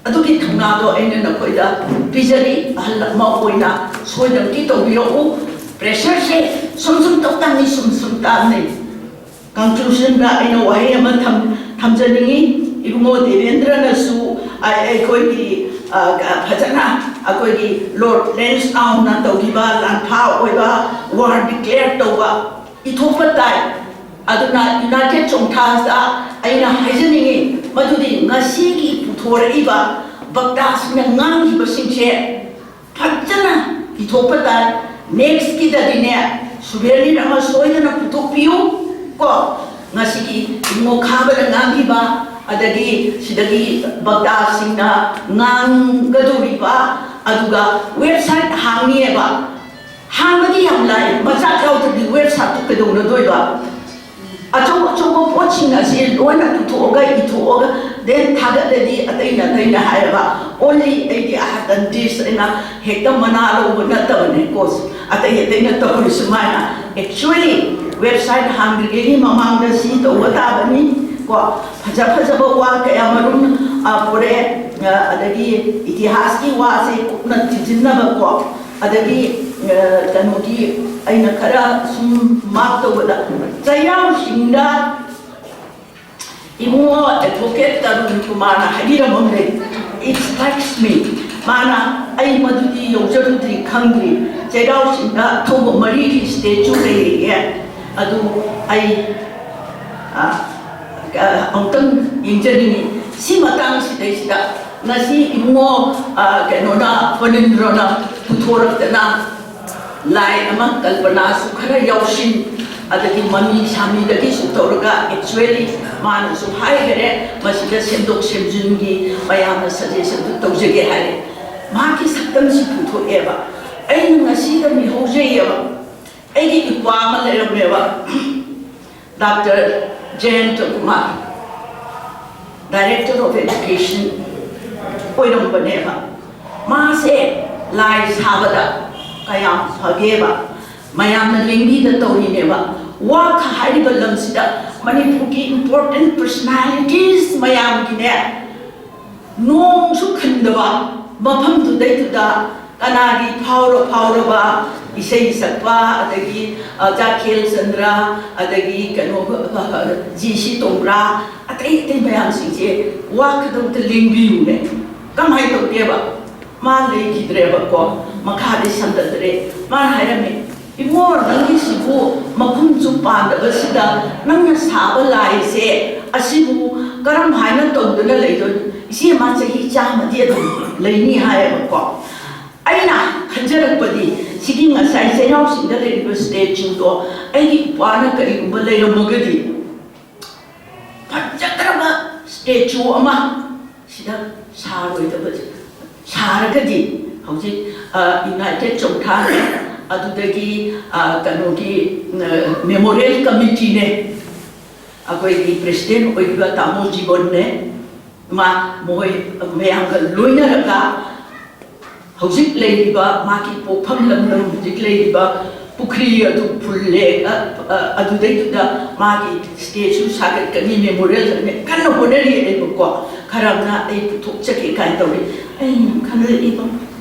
ꯑꯗꯨꯒꯤ ꯊꯧꯅꯥꯗꯣ ꯑꯩꯅ ꯅꯈꯣꯏꯗ ꯄꯤꯖꯔꯤ꯫ ꯑꯍꯜ ꯑꯃ ꯑꯣꯏꯅ ꯁꯣꯏꯗꯅꯀꯤ ꯇꯧꯕꯤꯔꯛꯎ꯫ Pressureꯁꯦ ꯁꯨꯝ ꯁꯨꯝ ꯇꯧ ꯇꯥꯅꯤ, ꯁꯨꯝ ꯁꯨꯝ ꯇꯥꯅꯤ꯫ Conclusionꯗ ꯑꯩꯅ ꯋꯥꯍꯩ ꯑꯃ ꯊꯝ-, ꯊꯝꯖꯅꯤꯡꯉꯤ꯫ ꯏꯕꯨꯡꯉꯣ ꯗꯦꯕꯦꯟꯗ꯭ꯔꯅꯁꯨ ꯑ-, ꯑꯩꯈꯣꯏꯒꯤ, ꯑ, ꯐꯖꯅ ꯑꯩꯈꯣꯏꯒꯤ Lord Lansdowneꯅ ꯇꯧꯈꯤꯕ ꯂꯥꯟꯐꯥ ꯑꯣꯏꯕ war declare ꯇꯧꯕ ꯏꯊꯣꯛꯄ ꯇꯥꯏ꯫ ꯑꯗꯨꯅ United ꯆꯣꯡꯊꯥꯁꯇ ꯑꯩꯅ ꯍꯥꯏꯖꯅꯤꯡꯉꯤ ꯃꯗꯨꯗꯤ ꯉꯁꯤꯒꯤ ꯄꯨꯊꯣꯔꯛꯏꯕ ꯚꯛꯇꯥꯁꯤꯡꯅ ꯉꯥꯡꯈꯤꯕꯁꯤꯡꯁꯦ ꯐꯖꯅ ꯏꯊꯣꯛꯄ ꯇꯥꯏ꯫ Nextꯀꯤꯗꯗꯤꯅꯦ, souvenir ꯑꯃ ꯁꯣꯏꯗꯅ ꯄꯨꯊꯣꯛꯄꯤꯌꯨ ꯀꯣ꯫ ꯉꯁꯤꯒꯤ ꯏꯕꯨꯡꯉꯣ ꯈꯥꯕꯅ ꯉꯥꯡꯈꯤꯕ, ꯑꯗꯒꯤ ꯁꯤꯗꯒꯤ ꯚꯛꯇꯥꯁꯤꯡꯅ ꯉꯥꯡꯒꯗꯧꯔꯤꯕ, ꯑꯗꯨꯒ website ꯍꯥꯡꯅꯤꯑꯕ꯫ ꯍꯥꯡꯕꯗꯤ ꯌꯥꯝ ꯂꯥꯏ, ꯃꯆꯥꯛ ꯌꯥꯎꯗ꯭ꯔꯗꯤ websiteꯇꯨ ꯀꯩꯗꯧꯅꯗꯣꯏꯕ? ꯑꯆꯧ ꯑꯆꯧꯕ ꯄꯣꯠꯁꯤꯡ ꯑꯁꯤ ꯂꯣꯏꯅ ꯄꯨꯊꯣꯛꯑꯒ, ꯏꯊꯣꯛꯑꯒ, then ꯊꯥꯒꯠꯂꯗꯤ ꯑꯇꯩꯅ ꯑꯇꯩꯅ ꯍꯥꯏꯔꯕ, only ꯑꯩꯒꯤ ꯑꯍꯇꯟꯇꯤꯁ ꯑꯩꯅ ꯍꯦꯛꯇ ꯃꯅꯥ ꯂꯧꯕ ꯅꯠꯇꯕꯅꯦ ꯀꯣ꯫ ꯑꯇꯩ ꯑꯇꯩꯅ ꯇꯧꯔꯤ ꯁꯨꯃꯥꯏꯅ꯫ Actually, website ꯍꯥꯡꯗ꯭ꯔꯤꯉꯩꯒꯤ ꯃꯃꯥꯡꯗ ꯁꯤ ꯇꯧꯕ ꯇꯥꯕꯅꯤ꯫ ꯀꯣ, ꯐꯖ ꯐꯖꯕ ꯋꯥ ꯀꯌꯥ ꯃꯔꯨꯝ, ꯑ, ꯄꯨꯔꯛꯑꯦ꯫ ꯑ, ꯑꯗꯒꯤ ꯏꯇꯤꯍꯥꯁꯀꯤ ꯋꯥꯁꯦ ꯀꯨꯞꯅ ꯊꯤꯖꯤꯟꯅꯕꯀꯣ, ꯑꯗꯒꯤ, ꯑ, ꯀꯩꯅꯣꯒꯤ, ꯑꯩꯅ ꯈꯔ ꯁꯨꯝ ꯃꯥꯛ ꯇꯧꯕꯗ, ꯆꯩꯔꯥꯎ ꯆꯤꯡꯗ ꯏꯕꯨꯡꯉꯣ ꯑꯦꯗꯚꯣꯀꯦꯠ ꯇꯔꯨꯟ ꯀꯨꯃꯥꯔꯅ ꯍꯥꯏꯕꯤꯔꯝꯕ ꯑꯃ ꯂꯩ, "It strikes me." ꯃꯥꯅ, "ꯑꯩ ꯃꯗꯨꯗꯤ ꯌꯧꯖꯔꯨꯗ꯭ꯔꯤ, ꯈꯪꯗ꯭ꯔꯤ꯫ ꯆꯩꯔꯥꯎ ꯆꯤꯡꯗ ꯑꯊꯧꯕ ꯃꯔꯤꯒꯤ ꯁ꯭ꯇꯦꯆꯨ ꯂꯩꯔꯤꯌꯦ, ꯑꯗꯨ ꯑꯩ, ꯑ, ꯑ, ꯑꯃꯨꯛꯇꯪ ꯌꯦꯡꯖꯅꯤꯡꯉꯤ꯫" ꯁꯤ ꯃꯇꯥꯡꯁꯤꯗꯩꯁꯤꯗ ꯉꯁꯤ ꯏꯕꯨꯡꯉꯣ, ꯑ, ꯀꯩꯅꯣꯅ, ꯐꯅꯤꯟꯗ꯭ꯔꯣꯅ ꯄꯨꯊꯣꯔꯛꯇꯅ, ꯂꯥꯏ ꯑꯃ ꯀꯜꯄꯅꯥꯁꯨ ꯈꯔ ꯌꯥꯎꯁꯤꯟ, ꯑꯗꯒꯤ ꯃꯃꯤ ꯁꯥꯃꯤꯗꯒꯤꯁꯨ ꯇꯧꯔꯒ, actually ꯃꯥꯅꯁꯨ ꯍꯥꯏꯈꯔꯦ, ꯃꯁꯤꯗ ꯁꯦꯝꯗꯣꯛ ꯁꯦꯝꯖꯤꯟꯒꯤ ꯃꯌꯥꯝꯅ ꯁꯖꯦꯁꯟꯗꯨ ꯇꯧꯖꯒꯦ ꯍꯥꯏꯔꯦ꯫ ꯃꯍꯥꯛꯀꯤ ꯁꯛꯇꯝꯁꯤ ꯄꯨꯊꯣꯛꯑꯦꯕ꯫ ꯑꯩꯅ ꯉꯁꯤꯗ ꯃꯤꯍꯧꯖꯩꯌꯦꯕ꯫ ꯑꯩꯒꯤ ꯏꯄ꯭ꯋꯥ ꯑꯃ ꯂꯩꯔꯝꯃꯦꯕ, doctor Jayanta Kumar, Director of Education ꯑꯣꯏꯔꯝꯕꯅꯦꯕ꯫ ꯃꯥꯁꯦ ꯂꯥꯏ ꯁꯥꯕꯗ ꯀꯌꯥꯝ ꯐꯒꯦꯕ, ꯃꯌꯥꯝꯅ ꯂꯦꯡꯕꯤꯗ ꯇꯧꯔꯤꯅꯦꯕ꯫ ꯋꯥꯈ ꯍꯥꯏꯔꯤꯕ ꯂꯝꯁꯤꯗ ꯃꯅꯤꯄꯨꯔꯒꯤ important personalities ꯃꯌꯥꯝꯒꯤꯅꯦ, ꯅꯣꯡꯁꯨ ꯈꯟꯗꯕ ꯃꯐꯝꯗꯨꯗꯩꯗꯨꯗ ꯀꯅꯥꯒꯤ ꯐꯥꯎꯔ ꯐꯥꯎꯔꯕ ꯏꯁꯩ ꯁꯛꯄ, ꯑꯗꯒꯤ, ꯑ, ꯆꯥꯈꯦꯜ ꯆꯟꯗ꯭ꯔ, ꯑꯗꯒꯤ ꯀꯩꯅꯣ, ꯖꯤ ꯁꯤ ꯇꯣꯡꯕ꯭ꯔꯥ, ꯑꯇꯩ ꯑꯇꯩ ꯃꯌꯥꯝꯁꯤꯡꯁꯦ ꯋꯥꯈꯗ ꯑꯝꯇ ꯂꯦꯡꯕꯤꯌꯨꯅꯦ꯫ ꯀꯃꯥꯏꯅ ꯇꯧꯒꯦꯕ? ꯃꯥ ꯂꯩꯈꯤꯗ꯭ꯔꯦꯕꯀꯣ, ꯃꯈꯥꯗꯤ ꯁꯟꯗꯗ꯭ꯔꯦ꯫ ꯃꯥꯅ ꯍꯥꯏꯔꯝꯃꯤ, "ꯏꯕꯨꯡꯉꯣ, ꯅꯪꯒꯤꯁꯤꯕꯨ ꯃꯈꯨꯝꯁꯨ ꯄꯥꯟꯗꯕꯁꯤꯗ ꯅꯪꯅ ꯁꯥꯕ ꯂꯥꯏꯁꯦ ꯑꯁꯤꯕꯨ ꯀꯔꯝ ꯍꯥꯏꯅ ꯇꯧꯗꯨꯅ ꯂꯩꯗꯣꯏꯅꯣ? ꯏꯆꯦ, ꯃꯥ ꯆꯍꯤ ꯆꯥꯝꯃꯗꯤ ꯑꯗꯨꯝ ꯂꯩꯅꯤ" ꯍꯥꯏꯌꯦꯕꯀꯣ꯫ ꯑꯩꯅ ꯈꯟꯖꯔꯛꯄꯗꯤ, ꯁꯤꯒꯤ ꯉꯁꯥꯏ ꯆꯩꯔꯥꯎ ꯆꯤꯡꯗ ꯂꯩꯔꯤꯕ ꯁ꯭ꯇꯦꯆꯨꯗꯣ ꯑꯩꯒꯤ ꯏꯄ꯭ꯋꯥꯅ ꯀꯔꯤꯒꯨꯝꯕ ꯂꯩꯔꯝꯃꯒꯗꯤ, ꯐꯖꯈ꯭ꯔꯕ ꯁ꯭ꯇꯦꯆꯨ ꯑꯃ ꯁꯤꯗ ꯁꯥꯔꯣꯏꯗꯕ, ꯁꯥꯔꯒꯗꯤ ꯍꯧꯖꯤꯛ, ꯑ, ꯌꯨꯅꯥꯏꯇꯦꯠ ꯆꯧꯊꯥꯅꯦ, ꯑꯗꯨꯗꯒꯤ, ꯑ, ꯀꯩꯅꯣꯒꯤ, ꯑ, ꯃꯦꯃꯣꯔꯤꯌꯦꯜ ꯀꯃꯤꯇꯤꯅꯦ, ꯑꯩꯈꯣꯏꯒꯤ ꯄ꯭ꯔꯦꯁꯤꯗꯦꯟ ꯑꯣꯏꯔꯤꯕ ꯇꯥꯃꯣ ꯖꯤꯕꯟꯅꯦ, ꯃꯥ, ꯃꯈꯣꯏ ꯃꯌꯥꯝꯒ ꯂꯣꯏꯅꯔꯒ ꯍꯧꯖꯤꯛ ꯂꯩꯔꯤꯕ ꯃꯥꯒꯤ ꯄꯣꯛꯐꯝ ꯂꯝꯗꯝ, ꯍꯧꯖꯤꯛ ꯂꯩꯔꯤꯕ ꯄꯨꯈ꯭ꯔꯤ ꯑꯗꯨ ꯐꯨꯜꯂꯦ꯫ ꯑ, ꯑ, ꯑꯗꯨꯗꯩꯗꯨꯗ ꯃꯥꯒꯤ ꯁ꯭ꯇꯦꯆꯨ ꯁꯥꯒꯠꯀꯅꯤ, ꯃꯦꯃꯣꯔꯤꯌꯦꯜ ꯁꯥꯒꯠꯀꯅꯤ, ꯀꯟꯅ ꯍꯣꯠꯅꯔꯤ꯫ ꯑꯩꯕꯨꯀꯣ, ꯈꯔ ꯑꯃꯅ ꯑꯩ ꯄꯨꯊꯣꯛꯆꯒꯦ ꯀꯥꯏꯅ ꯇꯧꯔꯤ꯫ ꯑꯩꯅ ꯈꯜꯂꯛꯏꯕ,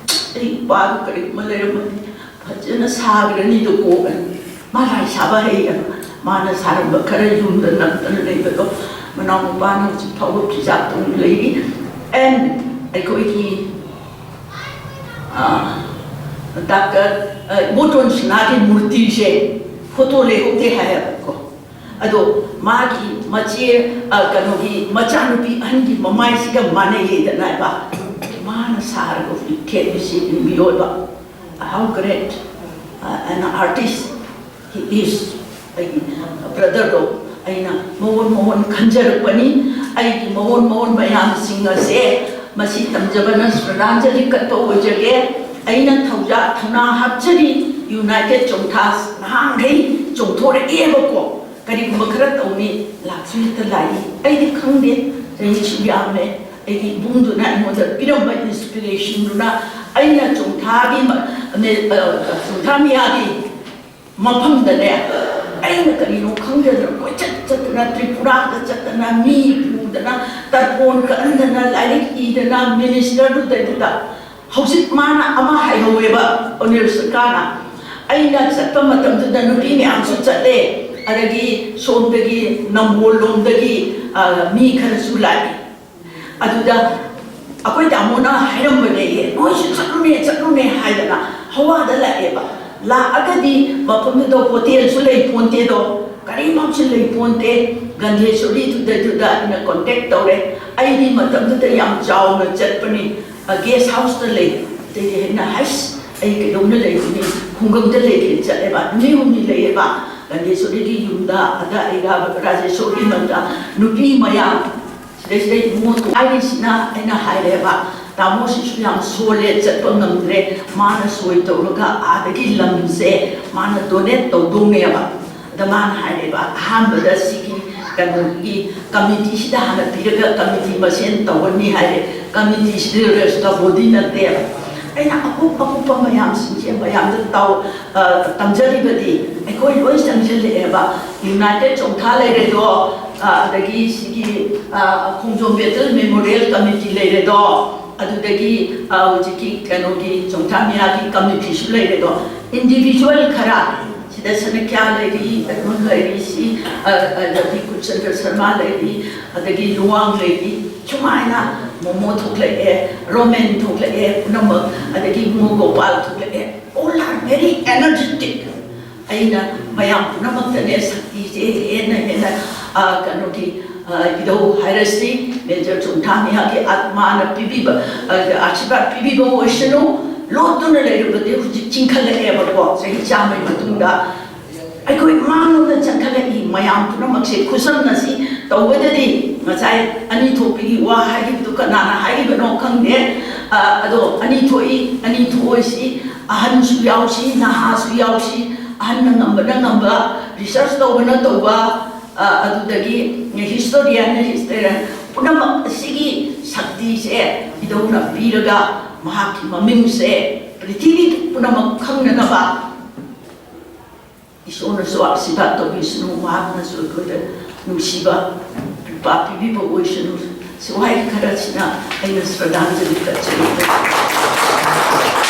ꯑꯩ ꯏꯄꯥꯗꯨ ꯀꯔꯤꯒꯨꯝꯕ ꯂꯩꯔꯝꯃꯗꯤ ꯐꯖꯅ ꯁꯥꯈ꯭ꯔꯅꯤꯗꯀꯣ꯫ ꯃꯥ ꯂꯥꯏ ꯁꯥꯕ ꯍꯩꯌꯦꯕ꯫ ꯃꯥꯅ ꯁꯥꯔꯝꯕ ꯈꯔ ꯌꯨꯝꯗ ꯅꯝꯗꯅ ꯂꯩꯕꯗꯣ, ꯃꯅꯥꯎ ꯅꯨꯄꯥꯅ ꯍꯧꯖꯤꯛ ꯐꯥꯎꯕ ꯄ꯭ꯔꯤꯖꯥꯕ ꯇꯧꯅ ꯂꯩꯔꯤ꯫ ꯑꯦꯟ ꯑꯩꯈꯣꯏꯒꯤ, ꯑ, ꯗꯥꯛꯇꯔ, ꯑ, ꯏꯕꯣꯇꯣꯟ ꯁꯤꯡꯍꯒꯤ ꯃꯨꯔꯇꯤꯁꯦ ꯐꯣꯇꯣ ꯂꯩꯍꯧꯗꯦ ꯍꯥꯏꯌꯦꯕꯀꯣ꯫ ꯑꯗꯣ ꯃꯥꯒꯤ ꯃꯆꯦ, ꯑ, ꯀꯩꯅꯣꯒꯤ ꯃꯆꯥꯅꯨꯄꯤ ꯑꯍꯟꯒꯤ ꯃꯃꯥꯏꯁꯤꯒ ꯃꯥꯟꯅꯩꯌꯦꯗꯅ ꯍꯥꯏꯕ꯫ ꯃꯥꯅ ꯁꯥꯔꯒ ꯍꯧꯖꯤꯛ ꯊꯦꯠꯂꯤꯁꯤ ꯃꯤꯑꯣꯏꯕ꯫ How great, uh, an artist he is꯫ ꯑꯩꯒꯤ ꯕ꯭ꯔꯗꯔꯗꯣ ꯑꯩꯅ ꯃꯑꯣꯟ ꯃꯑꯣꯟ ꯈꯟꯖꯔꯛꯄꯅꯤ꯫ ꯑꯩꯒꯤ ꯃꯑꯣꯟ ꯃꯑꯣꯟ ꯃꯌꯥꯝꯁꯤꯡ ꯑꯁꯦ ꯃꯁꯤ ꯇꯝꯖꯕꯅ ꯁ꯭ꯔꯗꯥꯟꯖꯂꯤ ꯀꯠꯄ ꯑꯣꯏꯖꯒꯦ꯫ ꯑꯩꯅ ꯊꯧꯖꯥ ꯊꯧꯅꯥ ꯍꯥꯞꯆꯔꯤ꯫ ꯌꯨꯅꯥꯏꯇꯦꯠ ꯆꯣꯡꯊꯥ ꯅꯍꯥꯟꯈꯩ ꯆꯣꯡꯊꯣꯔꯛꯑꯦꯕꯀꯣ꯫ ꯀꯔꯤꯒꯨꯝꯕ ꯈꯔ ꯇꯧꯅꯤ, ꯂꯥꯛꯁꯨ ꯍꯦꯛꯇ ꯂꯥꯛꯏ꯫ ꯑꯩꯗꯤ ꯈꯪꯗꯦ, ꯆꯍꯤꯁꯨ ꯌꯥꯝꯃꯦ꯫ ꯑꯩꯒꯤ ꯏꯕꯨꯡꯗꯨꯅ ꯑꯩꯉꯣꯟꯗ ꯄꯤꯔꯝꯕ ꯏꯟꯁꯄꯤꯔꯦꯁꯟꯗꯨꯅ ꯑꯩꯅ ꯆꯣꯡꯊꯥꯒꯤ ꯃ-, ꯅꯦ-, ꯑ, ꯆꯣꯡꯊꯥ ꯃꯤꯌꯥꯒꯤ ꯃꯐꯝꯗꯅꯦ, ꯑꯩꯅ ꯀꯔꯤꯅꯣ ꯈꯪꯗꯗꯅ ꯀꯣꯏꯆꯠ ꯆꯠꯇꯅ, ꯇ꯭ꯔꯤꯄꯨꯔꯥꯗ ꯆꯠꯇꯅ, ꯃꯤ ꯄꯨꯗꯅ, ꯇꯔꯄꯣꯟ ꯀꯠꯍꯟꯗꯅ, ꯂꯥꯏꯔꯤꯛ ꯏꯗꯅ, ꯃꯤꯅꯤꯁꯇꯔꯗꯨꯗꯩꯗꯨꯗ ꯍꯧꯖꯤꯛ ꯃꯥꯅ ꯑꯃ ꯍꯥꯏꯍꯧꯋꯦꯕ, ꯑꯣꯅꯤꯜ ꯁꯔꯀꯥꯔꯅ꯫ ꯑꯩꯅ ꯆꯠꯄ ꯃꯇꯝꯗꯨꯗ ꯅꯨꯄꯤ ꯃꯌꯥꯝꯁꯨ ꯆꯠꯂꯦ, ꯑꯗꯒꯤ ꯁꯣꯝꯗꯒꯤ ꯅꯝꯕꯣꯜ ꯂꯣꯝꯗꯒꯤ, ꯑ, ꯃꯤ ꯈꯔꯁꯨ ꯂꯥꯛꯏ꯫ ꯑꯗꯨꯗ ꯑꯩꯈꯣꯏ ꯇꯥꯃꯣꯅ ꯍꯥꯏꯔꯝꯕꯅꯦꯌꯦ, "ꯅꯣꯏꯁꯨ ꯆꯠꯂꯨꯅꯦ, ꯆꯠꯂꯨꯅꯦ" ꯍꯥꯏꯗꯅ ꯍꯋꯥꯗ ꯂꯥꯛꯑꯦꯕ꯫ ꯂꯥꯛꯑꯒꯗꯤ ꯃꯐꯝꯗꯨꯗ ꯍꯣꯇꯦꯜꯁꯨ ꯂꯩ ꯄꯣꯟꯇꯦꯗꯣ, ꯀꯔꯤꯃꯛꯁꯨ ꯂꯩ ꯄꯣꯟꯇꯦ꯫ ꯒꯟꯙꯦꯁꯣꯔꯤꯗꯨꯗꯩꯗꯨꯗ ꯑꯩꯅ ꯀꯣꯟꯇꯦꯛ ꯇꯧꯔꯦ꯫ ꯑꯩꯗꯤ ꯃꯇꯝꯗꯨꯗ ꯌꯥꯝ ꯆꯥꯎꯅ ꯆꯠꯄꯅꯤ, ꯒꯦꯁ ꯍꯥꯎꯁꯇ ꯂꯩ꯫ ꯑꯗꯩꯗꯤ ꯑꯩꯅ, "ꯍꯩꯁ, ꯑꯩ ꯀꯩꯗꯧꯅ ꯂꯩꯒꯅꯤ, ꯈꯨꯡꯒꯪꯗ ꯂꯩꯒꯦꯅ" ꯆꯠꯂꯦꯕ꯫ ꯅꯨꯃꯤꯠ ꯍꯨꯝꯅꯤ ꯂꯩꯌꯦꯕ ꯒꯟꯙꯦꯁꯣꯔꯤꯒꯤ ꯌꯨꯝꯗ꯫ ꯑꯗ ꯑꯩꯒ ꯔꯥꯖꯦꯁꯣꯔꯤ ꯃꯔꯛꯇ ꯅꯨꯄꯤ ꯃꯌꯥꯝ ꯁꯤꯗꯩꯁꯤꯗ ꯏꯕꯨꯡꯉꯣ ꯍꯥꯏꯔꯤꯁꯤꯅ ꯑꯩꯅ ꯍꯥꯏꯔꯦꯕ, "ꯇꯥꯃꯣꯁꯤꯁꯨ ꯌꯥꯝ ꯁꯣꯜꯂꯦ, ꯆꯠꯄ ꯉꯝꯗ꯭ꯔꯦ, ꯃꯥꯅ ꯁꯣꯏ ꯇꯧꯔꯒ ꯑꯥꯗꯒꯤ ꯂꯝꯁꯦ ꯃꯥꯅ ꯗꯣꯅꯦꯠ ꯇꯧꯗꯧꯅꯦꯕ"꯫ ꯑꯗ ꯃꯥꯅ ꯍꯥꯏꯔꯦꯕ, "ꯑꯍꯥꯟꯕꯗ ꯁꯤꯒꯤ ꯀꯩꯅꯣꯒꯤ ꯀꯃꯤꯇꯤꯁꯤꯗ ꯍꯥꯟꯅ ꯄꯤꯔꯒ ꯀꯃꯤꯇꯤ ꯃꯁꯦꯟ ꯇꯧꯒꯅꯤ" ꯍꯥꯏꯔꯦ꯫ ꯀꯃꯤꯇꯤꯁꯤꯗꯤ ꯔꯦꯁꯇ ꯕꯣꯗꯤ ꯅꯠꯇꯦꯕ꯫ ꯑꯩꯅ ꯑꯀꯨꯞ ꯑꯀꯨꯞꯄ ꯃꯌꯥꯝꯁꯤꯡꯁꯦ ꯃꯌꯥꯝꯗ ꯇꯧ ꯑ, ꯇꯝꯖꯔꯤꯕꯗꯤ ꯑꯩꯈꯣꯏ ꯂꯣꯏ ꯆꯪꯁꯤꯜꯂꯛꯑꯦꯕ꯫ ꯌꯨꯅꯥꯏꯇꯦꯠ ꯆꯣꯡꯊꯥ ꯂꯩꯔꯦꯗꯣ, ꯑ, ꯑꯗꯒꯤ ꯁꯤꯒꯤ ꯑ, ꯈꯣꯡꯖꯣꯝ ꯕꯦꯇꯜ ꯃꯦꯃꯣꯔꯤꯌꯦꯜ ꯀꯃꯤꯇꯤ ꯂꯩꯔꯦꯗꯣ, ꯑꯗꯨꯗꯒꯤ ꯑ, ꯍꯧꯖꯤꯛꯀꯤ ꯀꯩꯅꯣꯒꯤ ꯆꯣꯡꯊꯥ ꯃꯤꯌꯥꯒꯤ ꯀꯃꯤꯇꯤꯁꯨ ꯂꯩꯔꯦꯗꯣ꯫ ꯏꯟꯗꯤꯕꯤꯖꯨꯋꯦꯜ ꯈꯔ ꯁꯤꯗ ꯁꯅꯈ꯭ꯌꯥ ꯂꯩꯔꯤ, ꯑꯗꯨꯃꯛ ꯂꯩꯔꯤ, ꯁꯤ ꯑ, ꯑꯗꯒꯤ ꯀꯨꯟꯆꯟꯗ꯭ꯔ ꯁꯔꯃ ꯂꯩꯔꯤ, ꯑꯗꯒꯤ ꯂꯨꯋꯥꯡ ꯂꯩꯔꯤ, ꯁꯨꯃꯥꯏꯅ ꯃꯣꯃꯣ ꯊꯣꯛꯂꯛꯑꯦ, ꯔꯣꯃꯦꯟ ꯊꯣꯛꯂꯛꯑꯦ, ꯄꯨꯝꯅꯃꯛ, ꯑꯗꯒꯤ ꯏꯕꯨꯡꯉꯣ ꯒꯣꯄꯥꯜ ꯊꯣꯛꯂꯛꯑꯦ꯫ All are very energetic. ꯑꯩꯅ ꯃꯌꯥꯝ ꯄꯨꯝꯅꯃꯛꯇꯅꯦ ꯁꯛꯇꯤꯁꯦ ꯍꯦꯟꯅ ꯍꯦꯟꯅ ꯑ, ꯀꯩꯅꯣꯒꯤ ꯑ, ꯏꯙꯧ ꯍꯥꯏꯔꯁꯤ, ꯃꯦꯖꯔ ꯆꯣꯡꯊꯥ ꯃꯤꯌꯥꯒꯤ ꯑꯥꯠꯃꯥꯅ ꯄꯤꯕꯤꯕ ꯑ, ꯑꯥꯁꯤꯔꯕꯥꯗ ꯄꯤꯕꯤꯕ ꯑꯣꯏꯁꯅꯨ꯫ ꯂꯣꯠꯇꯨꯅ ꯂꯩꯔꯨꯕꯗꯤ ꯍꯧꯖꯤꯛ ꯆꯤꯡꯈꯠꯂꯛꯑꯦꯕꯀꯣ, ꯆꯍꯤ ꯆꯥꯝꯃꯒꯤ ꯃꯇꯨꯡꯗ꯫ ꯑꯩꯈꯣꯏ ꯃꯥꯡꯂꯣꯝꯗ ꯆꯪꯈꯠꯂꯛꯏ ꯃꯌꯥꯝ ꯄꯨꯝꯅꯃꯛꯁꯦ ꯈꯨꯠꯁꯝꯅꯁꯤ ꯇꯧꯕꯗꯗꯤ ꯉꯁꯥꯏ ꯑꯅꯤ ꯊꯣꯛꯄꯒꯤ ꯋꯥ ꯍꯥꯏꯈꯤꯕꯗꯨ ꯀꯅꯥꯅ ꯍꯥꯏꯈꯤꯕꯅꯣ ꯈꯪꯗꯦ꯫ ꯑ, ꯑꯗꯣ ꯑꯅꯤ ꯊꯣꯛꯏ, ꯑꯅꯤ ꯊꯣꯛꯑꯣꯏꯁꯤ, ꯑꯍꯟꯁꯨ ꯌꯥꯎꯁꯤ, ꯅꯍꯥꯁꯨ ꯌꯥꯎꯁꯤ, ꯑꯍꯟꯅ ꯉꯝꯕꯅ ꯉꯝꯕ, ꯔꯤꯁꯔꯁ ꯇꯧꯕꯅ ꯇꯧꯕ, ꯑ, ꯑꯗꯨꯗꯒꯤ ꯍꯤꯁꯇꯣꯔꯤꯌꯥꯟꯅ ꯍꯤꯁꯇꯣꯔꯤꯌꯥꯟ, ꯄꯨꯝꯅꯃꯛ ꯑꯁꯤꯒꯤ ꯁꯛꯇꯤꯁꯦ ꯏꯙꯧꯅ ꯄꯤꯔꯒ ꯃꯍꯥꯛꯀꯤ ꯃꯃꯤꯡꯁꯦ ꯄ꯭ꯔꯤꯊꯤꯕꯤ ꯄꯨꯝꯅꯃꯛ ꯈꯪꯅꯅꯕ ꯏꯁꯣꯔꯅꯁꯨ ꯑꯥꯁꯤꯔꯕꯥꯗ ꯇꯧꯕꯤꯁꯅꯨ, ꯃꯍꯥꯛꯅꯁꯨ ꯑꯩꯈꯣꯏꯗ ꯅꯨꯡꯁꯤꯕ ꯀ꯭ꯔꯤꯄꯥ ꯄꯤꯕꯤꯕ ꯑꯣꯏꯁꯅꯨ꯫ ꯁꯤꯋꯥꯏ ꯈꯔꯁꯤꯅ ꯑꯩꯅ ꯁ꯭ꯔꯗꯥꯟꯖꯂꯤ ꯀꯠꯆꯔꯤ꯫